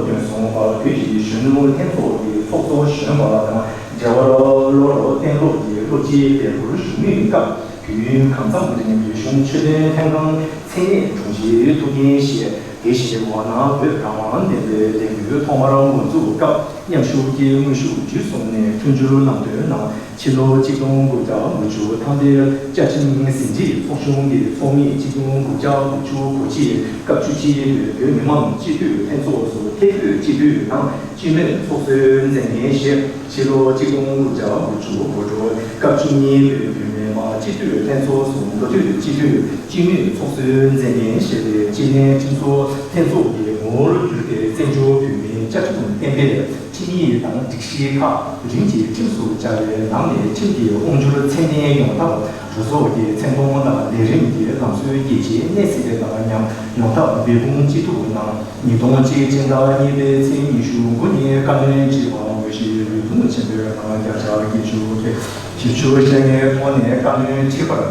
དོན་གསུམ་པར་བོད་ཀྱི་གཞོན་ནུ་ལྷན་ཚོགས་ཀྱི་ཚོགས་གཙོ་གཞོན་པ་དང་། རྒྱལ་བ་བློ་བཟང་བསྟན་སློབ་ཀྱི་སློབ་སྤྱིའི་འདེམས་བསྐོར་ཞུ་མུས་སྐབས། དུས་ཡུན་གང་འཚམ་རིང་བོད་གཞུང་ཆོས་དོན་ལྷན་ཁང་མཚན་གནས་དྲུང་ཆེའི་ཐུགས་འགན་བཞེས། དེ་བཞིན་འོག་ན་བོད་རང་དབང་བདེན་པའི་ལས་འགུལ་ཐོག་མར་འགོ་འཛུགས་སྐབས། མཉམ་ཞུགས་ཀྱིས་དངོས་ཤུགས་བརྒྱུད་གསུམ་ནས་མཐུན་འགྱུར་ལམ་སྟོན་གནང་། ཕྱི་ལོ་གཅིག་སྟོང་དགུ་བརྒྱ་དགུ་བཅུ་ཐམ་པའི་བཅའ་ཁྲིམས་ཟིན་བྲིས་ཚོགས་ཆུང་གི་ཚོགས་མི་གཅིག་སྟོང་དགུ་བརྒྱ་དགུ་བཅུ་གོ་གཅིག་སྐབས་བཅུ་གཅིག་པའི་བོད་མི་མང་སྤྱི་འཐུས་ལྷན་ཚོགས་སུ་ཐད་བསྐོས་སྤྱི་འཐུས་དང་སྤྱི་མོས་ཚོགས་གཙོའི་མཛད་འགན་བཞེས། ཕྱི་ལོ་གཅིག་སྟོང་དགུ་བརྒྱ་དགུ་བཅུ་གོ་དྲུག་སྐབས་བཅུ་གཉིས་པའི་བོད་མི་མང་སྤྱི་འཐུས་ལྷན་ཚོགས་སུ་མདོ་སྟོད་སྤྱི་འཐུས་སྤྱི་མོས་ཚོགས་གཙོའི་མཛད་འགན་བཞེས་ཏེ། སྤྱི་ནོར་ཁྲིམས་བཟོ་ལྷན་ཚོགས་ཀྱི་ངོ་བོར་གྱུར་ཏེ། བཙན་བྱོལ་བོད་མིའི་བཅའ་ཁྲིམས་གཏན་འབེབས་ཁྲིམས་ཡིག་དང་སྒྲིག་གཞི་ཁག་རིམ་གྱིས་ཁྲིམས་སུ་བཅའ་བའི་ནང་ནས་ཁྲིམས་ཀྱི་དབང་སྒྱུར་ཚད་ལྡན་ཡོང་ཐབས། གྲོས་ཚོགས་ཀྱི་མཚན་མཐོང་དང་ལས་རིམ་གྱི་ལམ་སྲོལ་རྒྱལ་སྤྱིའི་གནས་ཚད་དང་མཉམ་ཡོང་ཐབས་འབད་འབུངས་ཅི་ཐུབ་གནང་། ཉིས་སྟོང་གཅིག་སྤྱི་ཟླ་གཉིས་པའི་ཚེས་ཉི་ཤུ་དགུ་ཉིན་བཀའ་བློན་ཁྲི་པ་དངོས་གཞིའི་རུས་ཐུང་ཆེན་པོའི་ནང་བརྒྱ་ཆ་བརྒྱད་ཅུ་གྱ་བཞི་བཅུ་ཞེ་ལྔའི་ཐོག་ནས་བཀའ་བློན་ཁྲི་པར་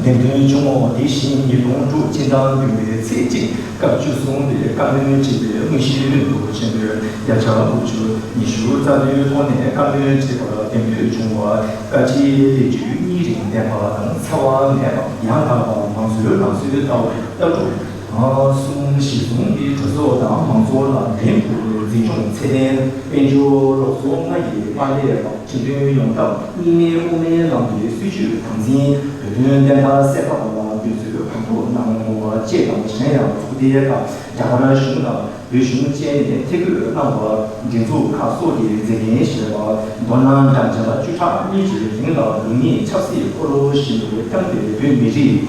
འདེམས་ཐོན་བྱུང་། དེ་བཞིན་ཉིས་སྟོང་དྲུག་སྤྱི་ཟླ་བདུན་པའི་ཚེས་གཅིག་སྐབས་བཅུ་གསུམ་པའི་བཀའ་བློན་ཁྲི་པའི་དངོས་གཞིའི་རུས་ཐུང་ཆེན་པོའི་བརྒྱ་ཆ་དགུ་བཅུ་ཉི་ཤུ་རྩ་བདུན་ཐོག་ནས་བཀའ་བློན་ཁྲི་པར་འདེམས་ཐོན་བྱུང་བ། བཀའ་ཁྲིའི་ལས་བྱུས་གཉིས་རིང་ལྡན་པ་དང་འཚེ་བ་མེད་པ། ཡང་དག་པ། མང་གཙོའི་ལམ་སྲོལ་ལྟར་ལྟར་དུ། གསུམ། གཞི་བཟུང་གིས་གྲོས་ཚོགས་དང་མང་ཚོགས་ལ་འགན་འཁུར་བའི་འཛིན་སྐྱོང་ཚད་ལྡན། དཔལ་འབྱོར་རོགས་ཚོགས་ལྔ་ཡི་མ་ལས་པ་ཁྲིམས་མཐུན་ཡོང་ཐབས། གཉིས་སྨན་དབུ་མའི་ལམ་གྱི་སྲིད་བྱུས་དམ་འཛིན། བོད་དོན་བདེན་མཐའ་གསལ་ཐབས་ལ་འབད་རྩོལ་གང་ཐུབ་གནང་དགོས་པ་བཅས་དང་། གཞན་ཡང་ཚོགས་སྡེ་ཁག་རྒྱ་གར་གཞུང་དང་། བོད་གཞུང་བཅས་ནས་ཐད་བསྐོས་གནང་བ། སྒྲིག་འཛུགས་ཁག་སོགས་ཀྱི་མཛད་འགན་བཞེས་པ། མདོར་ན་འགྲམ་ལྕག་བཅུ་ཕྲག་གཉིས་ཀྱི་རིང་ལ་ལུགས་གཉིས་ཆབ་སྲིད་འཁོར་ལོ་བཞིན་དུ་བསྐྱངས་ཏེ། བོད་མི་རིགས་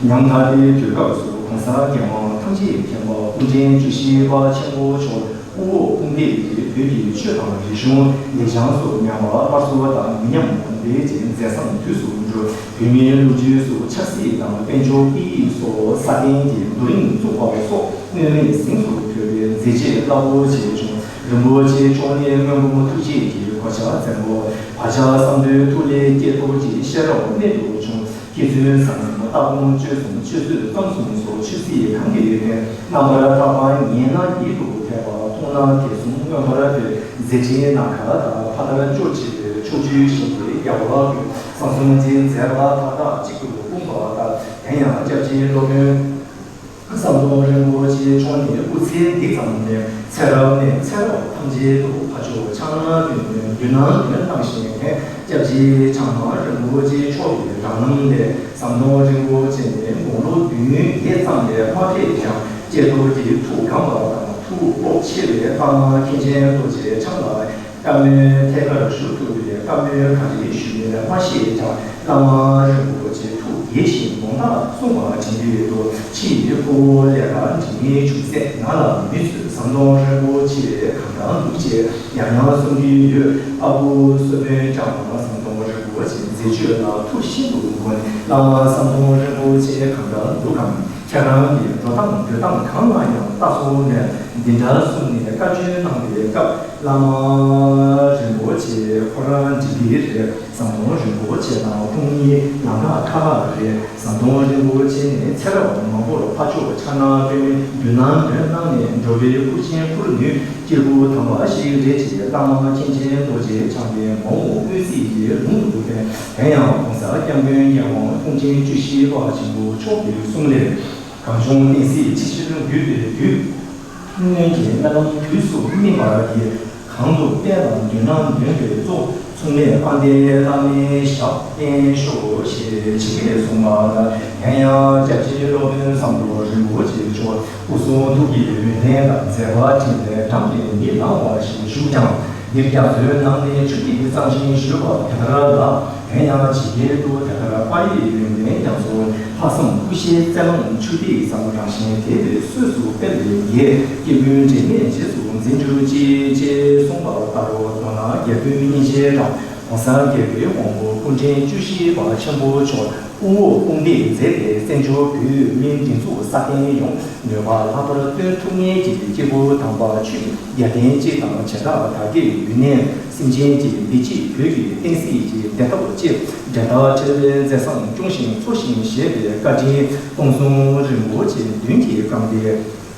ཉམ་ཐག་པའི་དུས་སྐབས་སུ་༸གོང་ས་༸རྒྱལ་དབང་ཐམས་ཅད་མཁྱེན་པ་སྐུ་ཕྲེང་བཅུ་བཞི་པ་ཆེན་པོ་མཆོག་དབུ་འོག་དཔུང་འདེགས་ཀྱིས་བོད་ཀྱི་ཆོས་དང་རིག་གཞུང་ལེགས་བྱང་སོགས་ཉམས་པ་སླར་གསོ་དང་མི་ཉམས་གོང་འཕེལ་གྱི་མཛད་བཟང་དུས་སུ་འགྲོ། བོད་མིའི་ལོ་རྒྱུས་སུ་ཆབ་སྲིད་དང་དཔལ་འབྱོར་སྐད་ཡིག་སོགས་སྲ་བརྟན་གྱི་རྡོ་རིང་བཙུགས་པ་སོགས་སྔོན་མེད་གཟེངས་སུ་འཁོད་པའི་མཛད་རྗེས་རླབས་པོ་ཆེ་བྱུང་། རིན་པོ་ཆེ་མཆོག་ནི་མངོན་སུམ་ཐུགས་རྗེ་གིས་གོ་ཆ་བཙན་པོ། བག་ཆགས་བསམ་དོན་ཐུགས་ལས་སྐྱེས་ཐོག་གི་ཤེས་རབ་རྨད་དུ་བྱུང་། སྐྱེས་ཚུལ་བཟང་ངན་ལྟ་སྒོམ་སྤྱོད་གསུམ་སྤྱོད་ཚུལ་གཙང་གསུམ་སོགས་ཆོས་སྲིད་གང་གི་དོན་རྣམ་པར་དག་པ། ཉན་ན་ཡིད་དུ་འོང་བ། མཐོང་ན་དད་གསུམ་མངོན་པར་བྱེད། མཛད་འཕྲིན་ནམ་མཁའ་ལྟར་ཕ་མཐར་སྐྱོད་བྱེད་པའི་ཕྱོགས་བཅུའི་ཞིང་དེ་རྒྱལ་བ་ཀུན་བཟང་གསུམ་གྱི་མཛད་པ་མཐའ་དག་གཅིག་ཏུ་སྤུངས་པ་ལྟར། དེ་ཡང་སྐྱབས་རྗེ་སློབ་དཔོན་ཟམ་གདོང་རིན་པོ་ཆེ་མཆོག་ནི་སྐུ་ཚེ་འདི་ཙམ་ནས་ཚེ་རབས་ནས་ཚེ་རབས་ཐམས་ཅད་དུ་ཕ་ཕྱོགས་ཕྱག་ན་རྡོ་རྗེ་མདུན་ན་འདོན་གནང་ཞིང་། སྐྱབས་རྗེ་ཕྱག་ན་རིན་པོ་ཆེ་མཆོག་གི་རང་རྣམ་ལས། ཟམ་གདོང་རིན་པོ་ཆེ་ནི་དགུང་ལོ་བདུན་བརྒྱད་ཙམ་ལས་མ་ཕེབས་ཀྱང་། ཀྱེ་རྡོ་རྗེ་ཐུགས་དགའ་བ་དང་ཐུགས་སྤོབས་ཆེ་བའི་བླ་མ་མཁན་ཆེན་རྡོ་རྗེ་འཆང་ལ་བཀའ་མོལ་ཐད་ཀར་ཞུ་ཐུབ་པའི་བཀའ་མོལ་ག་རེ་ཞུ་ཡིན་མ་ཤེས་ཀྱང་། བླ་མ་རིན་པོ་ཆེ་ཐུགས་དགྱེས་ཤིང་དགོངས་དག་གསུངས་པ་དྲན་པའི་དུ། ཕྱིས་ཁོ་བོ་ལས་ཀ་འགྲིག་མིན་བྱུང་ཚེ་ང་ལ་མི་ཚོས་ཟམ་གདོང་རིན་པོ་ཆེ་གང་འདྲ་འདུག་ཅེས་ཡང་ཡང་གསུང་གི་ཡོད། ཨ་ཁུ་གསོལ་དཔོན་ལྕམ་ཟམ་གདོང་རིན་པོ་ཆེའི་མཛད་སྤྱོད་ལ་ཐུགས་ཤིན་ཏུ་དགོངས་ནས། བླ་མ་ཟམ་གདོང་རིན་པོ་ཆེ་གང་འདྲ་འདུག་གམ། ཁྱེད་རང་གི་འགྲོ་སྟངས་སྡོད་སྟངས་གང་ལ་ཡང་ལྟ་ཚུལ་མེད། འདི་འདྲ་གསུངས་ནས་བཀའ་བཀྱོན་གནང་བའི་སྐབས། བླ་མ་རིན་པོ་ཆེ་ཁོ་རང་འགྲིག་གི་རེད། ཟམ་གདོང་རིན་པོ་ཆེ་དང་ཁོང་གཉིས་ལམ་ཁ་ཁ་ཁ་རེད། ཟམ་གདོང་རིན་པོ་ཆེ་ནི་ཚེ་རབས་མང་པོར་ཕ་ཕྱོགས་ཕྱག་ན་པདྨོའི་མདུན་ན་འདོན་གནང་ནས་འགྲོ་བའི་ཁུར་ཆེན་འཁུར་ནུས། སྐྱེས་བུ་དམ་པ་ཞིག་རེད་ཅེས་བླ་མ་མཁན་ཆེན་རྡོ་རྗེ་འཆང་གིས་མ་འོངས་དངོས་གཟིགས་ཀྱི་ལུང་དུ་བསྟན། དེ་ཡང་༸གོང་ས་༸སྐྱབས་མགོན་རྒྱལ་དབང་ཐུགས་རྗེ་བཅུ་བཞི་པ་ཆེན་པོ་མཆོག་གི་གསུང་ལས། གངས་ལྗོངས་བསྟན་སྲིད་ཕྱི་བཤོལ་བརྒྱུད་པའི་དུས། སྔོན་གྱི་གནའ་གནམ་དུས་སུ་སྨིན་པར་བགྱི། གང་དུ་བསྟན་ལ་འདུན་ན་འདོན་པའི་གཙོ། མཚུངས་མེད་དཔལ་ལྡན་བླ་མའི་ཞབས་བརྟན་ཤོག་ཞེས་ཇི་སྐད་གསུངས་པ་ལྟར། དེ་ཡང་སྐྱབས་རྗེ་སློབ་དཔོན་ཟམ་གདོང་རིན་པོ་ཆེ་མཆོག་སྐུ་གསུང་ཐུགས་ཀྱི་ཡོན་ཏན་དང་མཛད་པ་དྲིན་ལས་འགྲམ་ནས་མི་ལང་བ་ཞིག་བཞུགས་ཀྱང་། འདིར་རྒྱ་མཚོའི་ནང་ནས་ཆུ་ཐིགས་ཙམ་ཞིག་བཞུར་བ་དེ་ལྟར་ལགས། ཡང་ཇི་སྐད་དུ། དེ་ལྟར་པ་ཡི་ཡོན་ཏན་ཉམས་སུ། ལྷག་བསམ་སྐུ་བཞིའི་རྩལ་རླུང་ཆུ་ཐིགས་ཙམ། རང་གཞན་དད་པའི་གསོས་སུ་སྤེལ་བའི་དགེ། སྐྱེས་བུ་འབྲལ་མེད་རྗེས་སུ་འཛིན་གྱུར་ཅིག་ཅེས་གསུངས་པ་ལྟར་རོ། མདོར་ན་རྒྱལ་པོའི་སྙིང་རྗེའི་རང་། གོང་ས་རྒྱལ་པོའི་དབང་པོ་སྐུ་ཕྲེང་བཅུ་བཞི་པ་ཆེན་པོ་མཆོག་དབུ་འོག་དཔུང་འདེགས་མཛད་དེ། བཙན་བྱོལ་བོད་མིའི་སྒྲིག་འཛུགས་སྲ་བརྟན་ཡོང་ནུས་པ་ལྷག་པར་སྟོན་ཐུབ་མཁན་གྱི་སྐྱེས་བུ་དམ་པ་ཆོས་ཀྱི་རྒྱལ་མཚན་གཅིག་དང་། བྱེ་བྲག་དར་རྒྱས་ཡུན་གནས། སེམས་ཅན་གྱི་བདེ་སྐྱིད་བོད་ཀྱི་བསྟན་སྲིད་ཀྱི་བདེན་མཐའ་བཅས། འགྲན་ཟླ་བྲལ་བའི་མཛད་བཟང་སྐྱོང་ཞིང་འཚོ་ཞིང་གཞེས་པའི་བཀའ་དྲིན། སྟོང་གསུམ་རིན་པོ་ཆེ་མདུན་གྱིས་བསྐངས་ཏེ།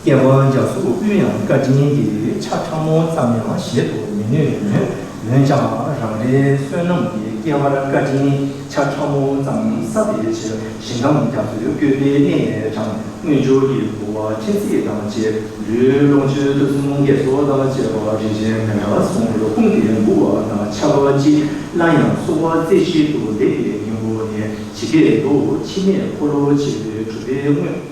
བསྐལ་པ་བརྒྱ་ཟུག་དབུལ་ཡང་བཀའ་དྲིན་གྱི་ཆར་ཕྲ་མོ་ཙམ་ཡང་བཞེས་སུ་མི་ནུས་མོད། འོན་ཀྱང་རང་རེའི་བསོད་ནམས་ཀྱི་བསྐལ་པར་བཀའ་དྲིན་ཆར་ཕྲ་མོ་ཙམ་བསགས་པའི་ཕྱིར། ཞིང་ཁམས་རྒྱ་མཚོའི་བཀོད་པའི་གནས་ནས་དྲངས། དངོས་འབྱོར་གྱི་བུ་བ་ཕྲན་ཚེགས་དང་བཅས། ལུས་ལོངས་སྤྱོད་ཐོས་བསམ་དགེ་ཚོགས་དང་བཅས་པ་རིན་ཆེན་མཎྜལ་གསུམ་ལ་སྤུངས་ཏེ་འབུལ་བ་དང་ཕྱག་འཚལ་ཅིང་། སླར་ཡང་གསོལ་བ་རྩེ་གཅིག་ཏུ་འདེབས་པའི་སྙིང་པོ་ནི། ཇི་སྐད་དུ། འཆི་མེད་འཁོར་ལོ་ཆེ་བའི་གྲུབ་པའི་དངོས།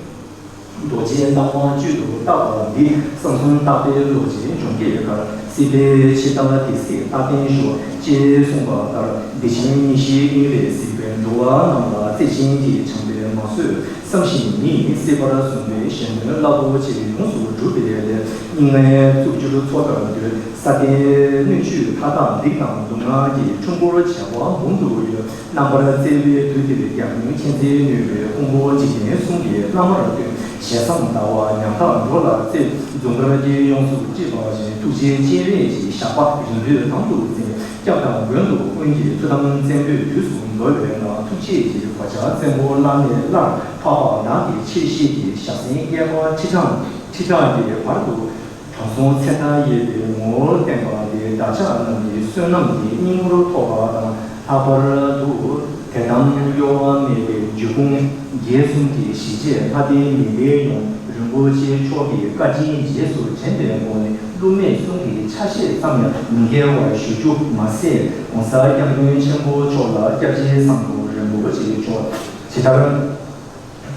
རྡོ་རྗེ་ལྟ་བ་བཅུད་དུ་བཏགས་པ་འདི། བསམ་གསུམ་བརྟག་པའི་བློ་ཅན་འཇོམས་བྱེད་ཀར། སྲིད་པའི་འཆི་བདག་སྡིག་སྲིད་རྟག་བརྟན་ཤོག་ཅེས་གསུངས་པ་ལྟར། བདེ་ཆེན་གཉིས་བཞིའི་དབྱིངས་ལས་གཟིགས་པའི་འགྲོ་བ་རྣམས་ལ་བརྩེ་ཆེན་གྱི་བྱམས་པའི་མ་བཟོད་བསམ་བཞིན་ཉིད། སྲིད་པར་བཟུང་བའི་གཞན་དོན་རླབས་པོ་ཆེ་ཡོངས་སུ་གྲུབ་པའི་སླད། སྙིགས་ལྔའི་གཙུག་སྦྱོར་ཚོགས་ལྟར་འདུད། ས་སྟེང་སྣོད་བཅུད་ལྷ་དང་སྡིག་དང་སྡུག་བསྔལ་གྱི་འཁྲུལ་འཁོར་བྱ་བ་འབུམ་དུ་ཡོད། རྣམ་པར་རྩེ་བའི་དུས་འདིར་རྒྱལ་ཀུན་མཁྱེན་བརྩེ་ནུས་པའི་ཕུང་པོ་འཇིག་རྟེན་གསུམ་གྱི་བླ་མར་སྟོན། ཞལ་བཟང་ཟླ་བ་ཉམ་ཐག་འགྲོ་ལ་བརྩེ། འཛུམ་དཀར་གྱི་ཡོངས་སུ་དཀྲིས་པ་བཞིན། ཐུགས་རྗེའི་སྤྱན་རས་ཀྱི་ཞགས་པ་རིང་པོའི་དམ་དུ་འཛིན། སྐྱབས་དང་མགོན་དུ་ཀུན་གྱི་ཐུགས་དམ་བཙན་པོས་དུས་གསུམ་འགྲོ་བའི་ནང་། ཐུགས་རྗེ་ཀྱི་གོ་ཆ་བཙན་པོ་བླ་མེད་སླར་འཕགས་པ་བདག་གི་ཆེ་བཞེད་ཀྱི་ཞག་སེན་བསྐལ་པ་ཁྲི་ཕྲག་ཁྲི་ཕྲག་གི་བར་དུ། དྲང་སྲོང་ཚེ་མཐའ་ཡས་པའི་ངོ་བོར་བསྟན་པ་འདི། བདག་ཅག་རྣམས་ཀྱི་བསོད་ནམས་ཀྱི་སྙིང་པོར་ཐོབ་པ་དང་། ལྷག་པར་དུ་དད་དམ་གཡོ་བ་མེད་པའི་འཇུག་ཕུང་བརྒྱད་གསུམ་གྱི་ཞི་བྱེད་ལྷ་ལྡན་མི་ལའི་ཡུམ་རིན་པོ་ཆེ་མཆོག་གི་བཀའ་དྲིན་རྗེས་སུ་དྲན་པའི་སྒོ་ནས། བསླུ་མེད་གསུང་གི་ཆ་ཤས་ཙམ་ཡང་མི་འགལ་བར་ཞུ་རྒྱུ་མ་ཟད། ༸གོང་ས་༸སྐྱབས་མགོན་ཆེན་པོ་མཆོག་ལ་སྐྱབས་རྗེ་ཟམ་གདོང་རིན་པོ་ཆེ་མཆོག་ཇི་ལྟར།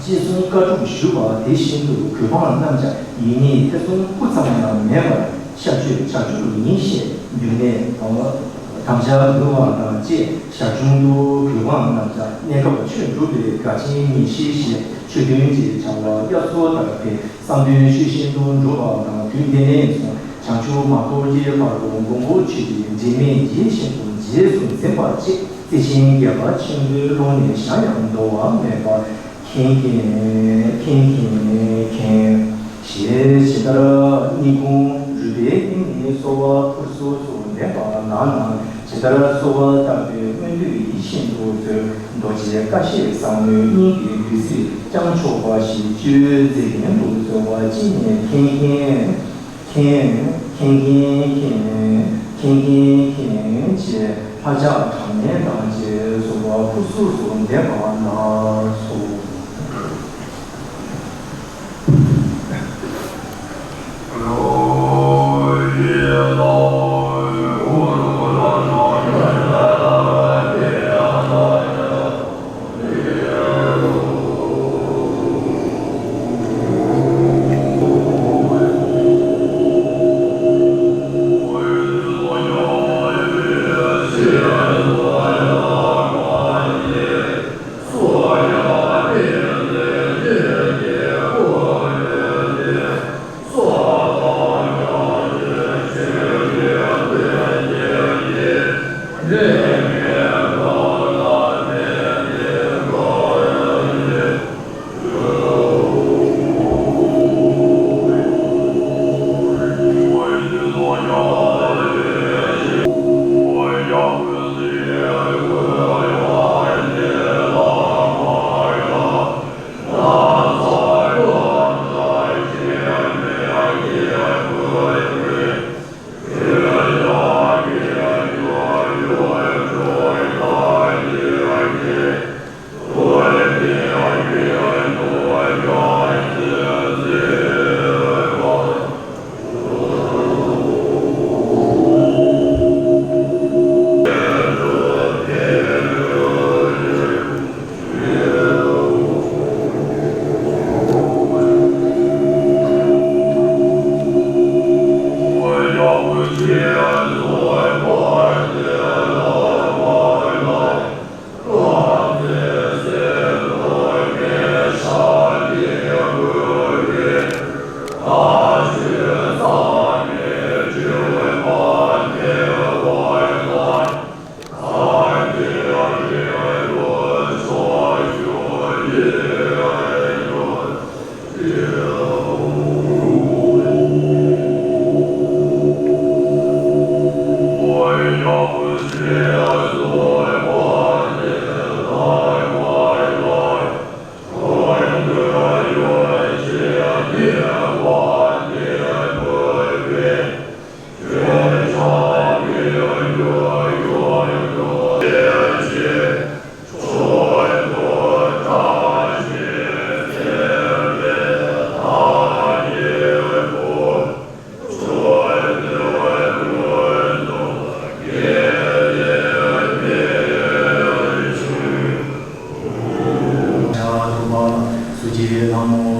ཅེས་གསུངས། བཀའ་སྒྲུབ་ཞུས་པ་དེ་བཞིན་དུ། གུས་འབངས་རྣམས་ཀྱང་ཡིད་གཉིས་ཐེ་ཚོམ་སྤུ་ཙམ་ཡང་མེད་པར་ཤར་བསྐྱོད་བྱ་རྒྱུར་ཡིན་ཞེས་རྒྱུན་ལས་དམ་བཅའ་འབུལ་བ་དང་བཅས། ཞར་བྱུང་དུ་གུས་འབངས་རྣམས་ཀྱང་གནས་སྐབས་ཆོས་སྒྲུབ་པའི་དགའ་ཆེན་ཉིད་བཞེས་ཤིང་། ཆོས་མཐུན་གྱི་བྱ་བ་དབྱར་མཚོ་ལྟར་འཕེལ། བསམ་དོན་ཆོས་བཞིན་དུ་འགྲུབ་པ་དང་། དུས་འདི་ནས་བཟུང་བྱང་ཆུབ་མ་ཐོབ་ཀྱི་བར་དུ་མགོན་པོ་ཆོས་ཀྱི་འབྲེལ་མེད་རྗེས་བཞིན་དུ་རྗེས་སུ་འཛིན་པ་བཅས། བརྩེ་ཆེན་དགྱེས་པ་ཆེན་པོའི་ཀློང་ནས་གཞར་ཡང་འདོར་བ་མེད་པར། མཁྱེན་མཁྱེན་མཁྱེན་མཁྱེན་མཁྱེན། ཞེས་ཇི་ལྟར་སྙིང་ཁུང་རུས་པའི་གཏིང་ནས་གསོལ་བ་ཕུར་ཚུགས་སུ་འདེབས་པ་ནང་ན། ཇི་ལྟར་གསོལ་བ་བཏབ་པའི་སྔོན་དུས་ཡིད་བཞིན་དུ་མཛོད། རྡོ་རྗེ་ཀ་ཤེད་བཟང་མོའི་སྙིང་གི་བདུད་རྩིས་བསྐྱང་ཆོག་པ་ཞིག་སྤྱོད་མཛད་མཁན་དུ་གསོལ་བ་ཅི་ནས་མཁྱེན་མཁྱེན། མཁྱེན། མཁྱེན་མཁྱེན་མཁྱེན། མཁྱེན་མཁྱེན་མཁྱེན་ཅེས་ལྷ་ཕྱག་གྲངས་མེད་དང་བཅས་གསོལ་བ་ཕུར་ཚུགས་སུ་འདེབས་པ་ལགས་སོ།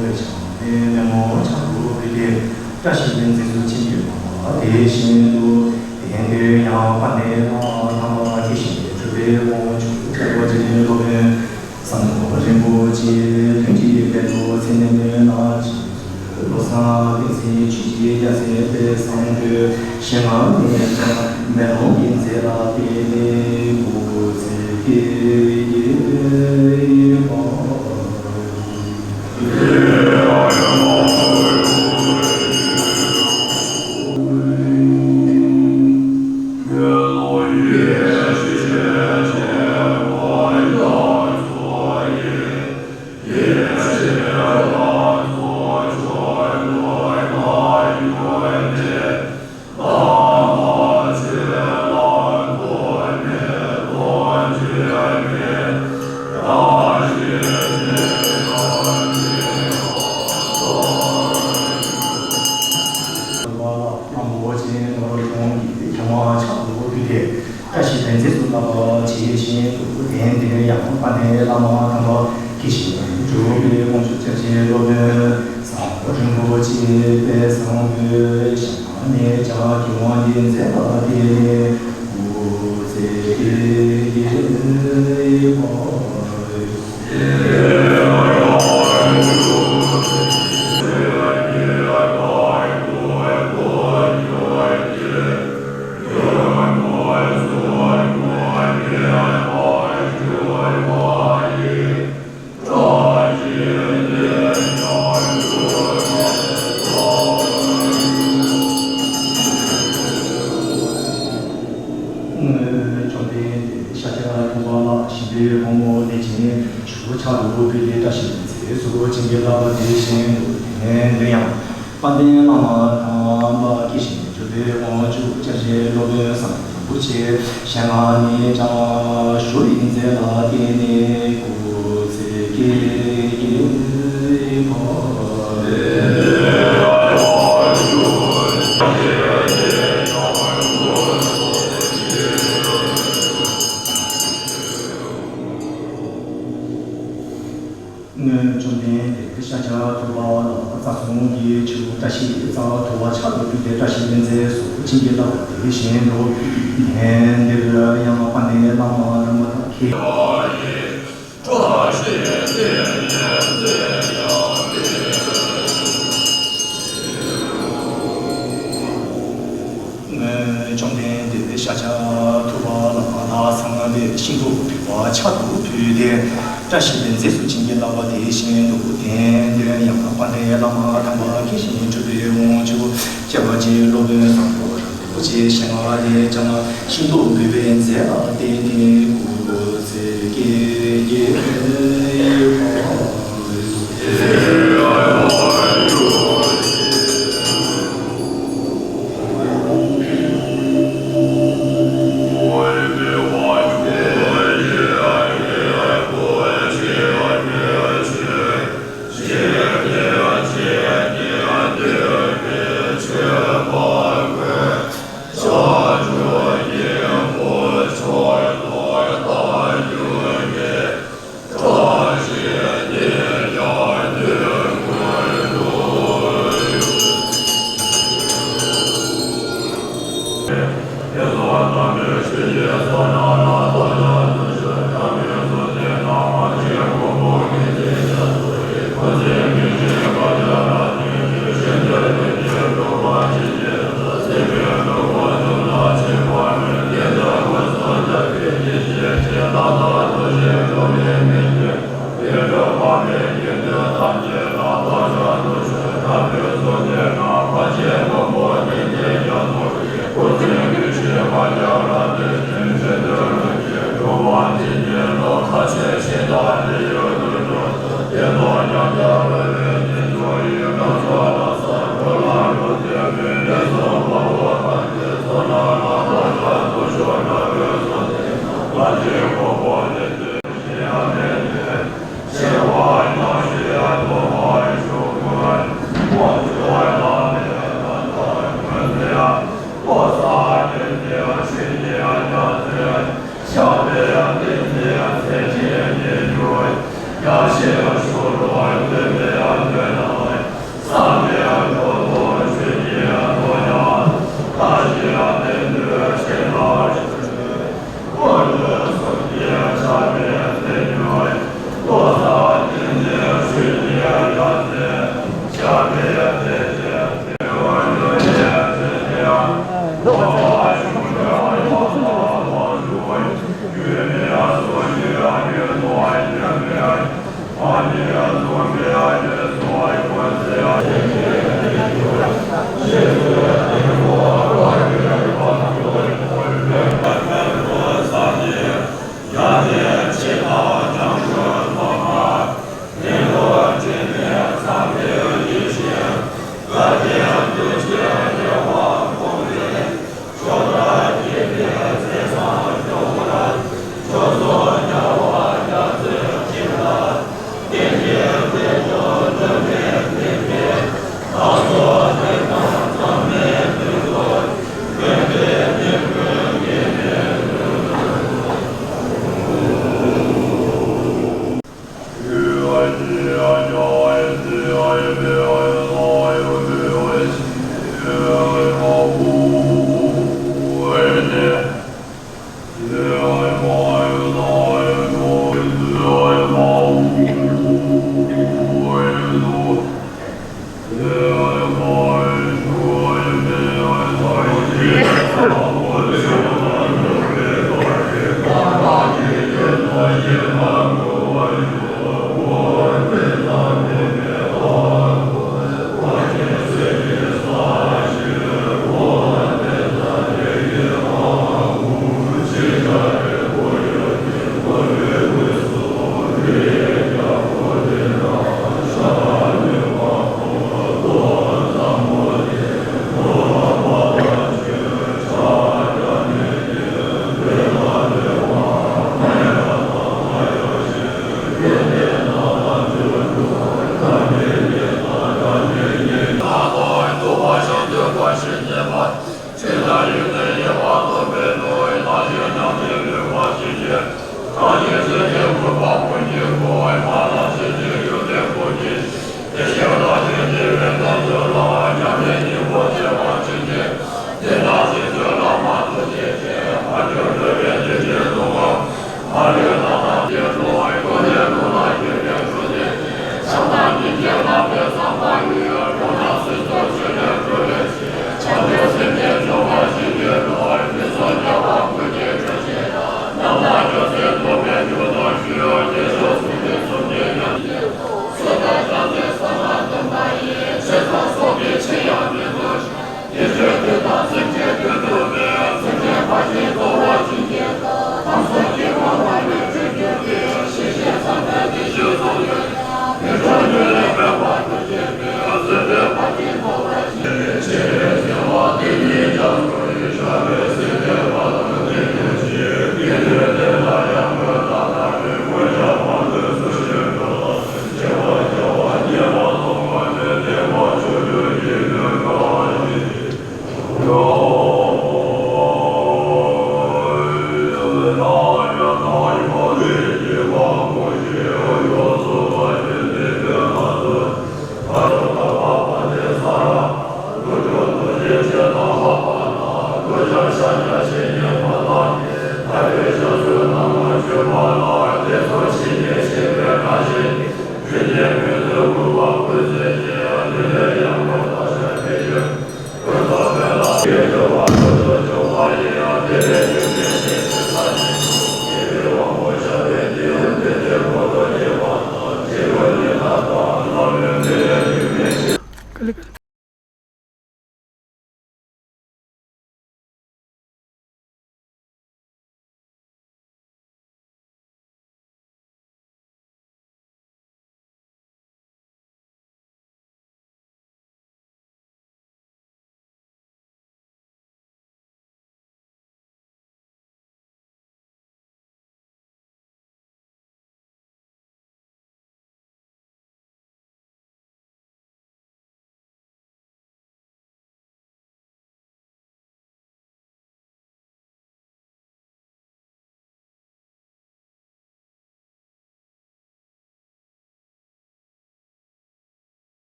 བའི་ཕྱག་ནས་མེ་མོ་ཕྱག་ཏུ་ཕུལ་ཏེ། བཀྲ་ཤིས་པའི་མཛེས་སུ་བྱིན་གྱིས་བརླབས་པ་དེ་བཞིན་དུ། གདན་འདིར་ཡང་དཔལ་ལྡན་བླ་མ་དམ་པ་དགྱེས་བཞིན་གྱུར་པའི་དབང་ཕྱུག་སྐྱབས་རྗེ་སློབ་དཔོན་ཟམ་གདོང་རིན་པོ་ཆེ་མདུན་གྱི་དཔལ་ལུ་མཚན་ནས་སྨོན་ལམ་ཆེ། བློ་བཟང་བསྟན་འཛིན་ཆོས་ཀྱི་རྒྱལ་མཚན་དཔལ་བཟང་པོའི་ཞལ་སྔ་ནས་ཀྱང་མེ་ལོང་གི་རྫས་ལ་བརྟེན་ནས་སྐུ་ཚེ་བསྐལ་བརྒྱའི་བར། བླ་མ་ཆེན་ནོར་གྱི་ཁྱབ་མ་ཆགས་སུ་ཕུལ་ཏེ། བཀྲ་ཤིས་པའི་རྫས་སུ་བསྔགས་པ་ཇི་བཞིན་དུ། གདན་འདིར་ཡང་དཔལ་ལྡན་བླ་མ་དམ་པ་དགྱེས་བཞིན་གྱུར་པའི་དབང་ཕྱུག་སྐྱབས་རྗེ་སློབ་དཔོན་ཟམ་གདོང་རིན་པོ་ཆེ་དཔལ་བཟང་པོའི་ཞལ་སྔ་ནས་ཀྱང་གི་དབང་གི་རྫས་ལ་བརྟེན་ནས་སྐུ་ཚེ་བསྐལ་བརྒྱའི་བར། བཅོམ་ལྡན་འདས་ཤཱཀྱ་ཐུབ་པ་ལ་ཞིང་པའི་ཕོ་མོ་ལས་ཅན་ཕྱུག་པོ་ཕྱག་ཏུ་ཕུལ་ཏེ། བཀྲ་ཤིས་པའི་རྫས་སུ་བྱིན་གྱིས་བརླབས་པ་དེ་བཞིན་དུ། གདན་འདིར་ཡང་དཔལ་ལྡན་བླ་མ་དམ་པ་དགྱེས་བཞིན་གྱུར་པའི་དབང་ཕྱུག་སྐྱབས་རྗེ་སློབ་དཔོན་ཟམ་གདོང་རིན་པོ་ཆེ་ཞལ་སྔ་ནས་ཀྱང་ཞུ་བའི་རྫས་ལ་བརྟེན་ནས་སྐུ་ཚེ་བསྐལ་བརྒྱའི་བར། སྔོན་བཅོམ་ལྡན་འདས་ཤཱཀྱ་ཐུབ་པ་ལ་རྩ་གསུམ་གྱི་ཆུ་བཀྲ་ཤིས་རྩ་བ་དུ་བ་ཕྱག་ཏུ་ཕུལ་ཏེ། བཀྲ་ཤིས་པའི་རྫས་སུ་བྱིན་གྱིས་བརླབས་པ་དེ་བཞིན་དུ། གདན་འདིར་ཡང་དཔལ་ལྡན་བླ་མ་དམ་པ་དགྱེས། སྔོན་བཅོམ་ལྡན་འདས་ཤཱཀྱ་ཐུབ་པ་ལ་ཚངས་པའི་ཤིང་ཏོག་ཕུལ་བ་ཕྱག་ཏུ་ཕུལ་ཏེ། བཀྲ་ཤིས་པའི་རྫས་སུ་བྱིན་གྱིས་བརླབས་པ་དེ་བཞིན་དུ། གདན་འདིར་ཡང་དཔལ་ལྡན་བླ་མ་དམ་པ་དགྱེས་བཞིན་གྱུར་པའི་དབང་ཕྱུག་སྐྱབས་རྗེ་སློབ་དཔོན་ཟམ་གདོང་རིན་པོ་ཆེ་ཞལ་སྔ་ནས་ཀྱང་ཤིང་ཏོག་འབུལ་བའི་རྫས་ལ་བརྟེན་ནས་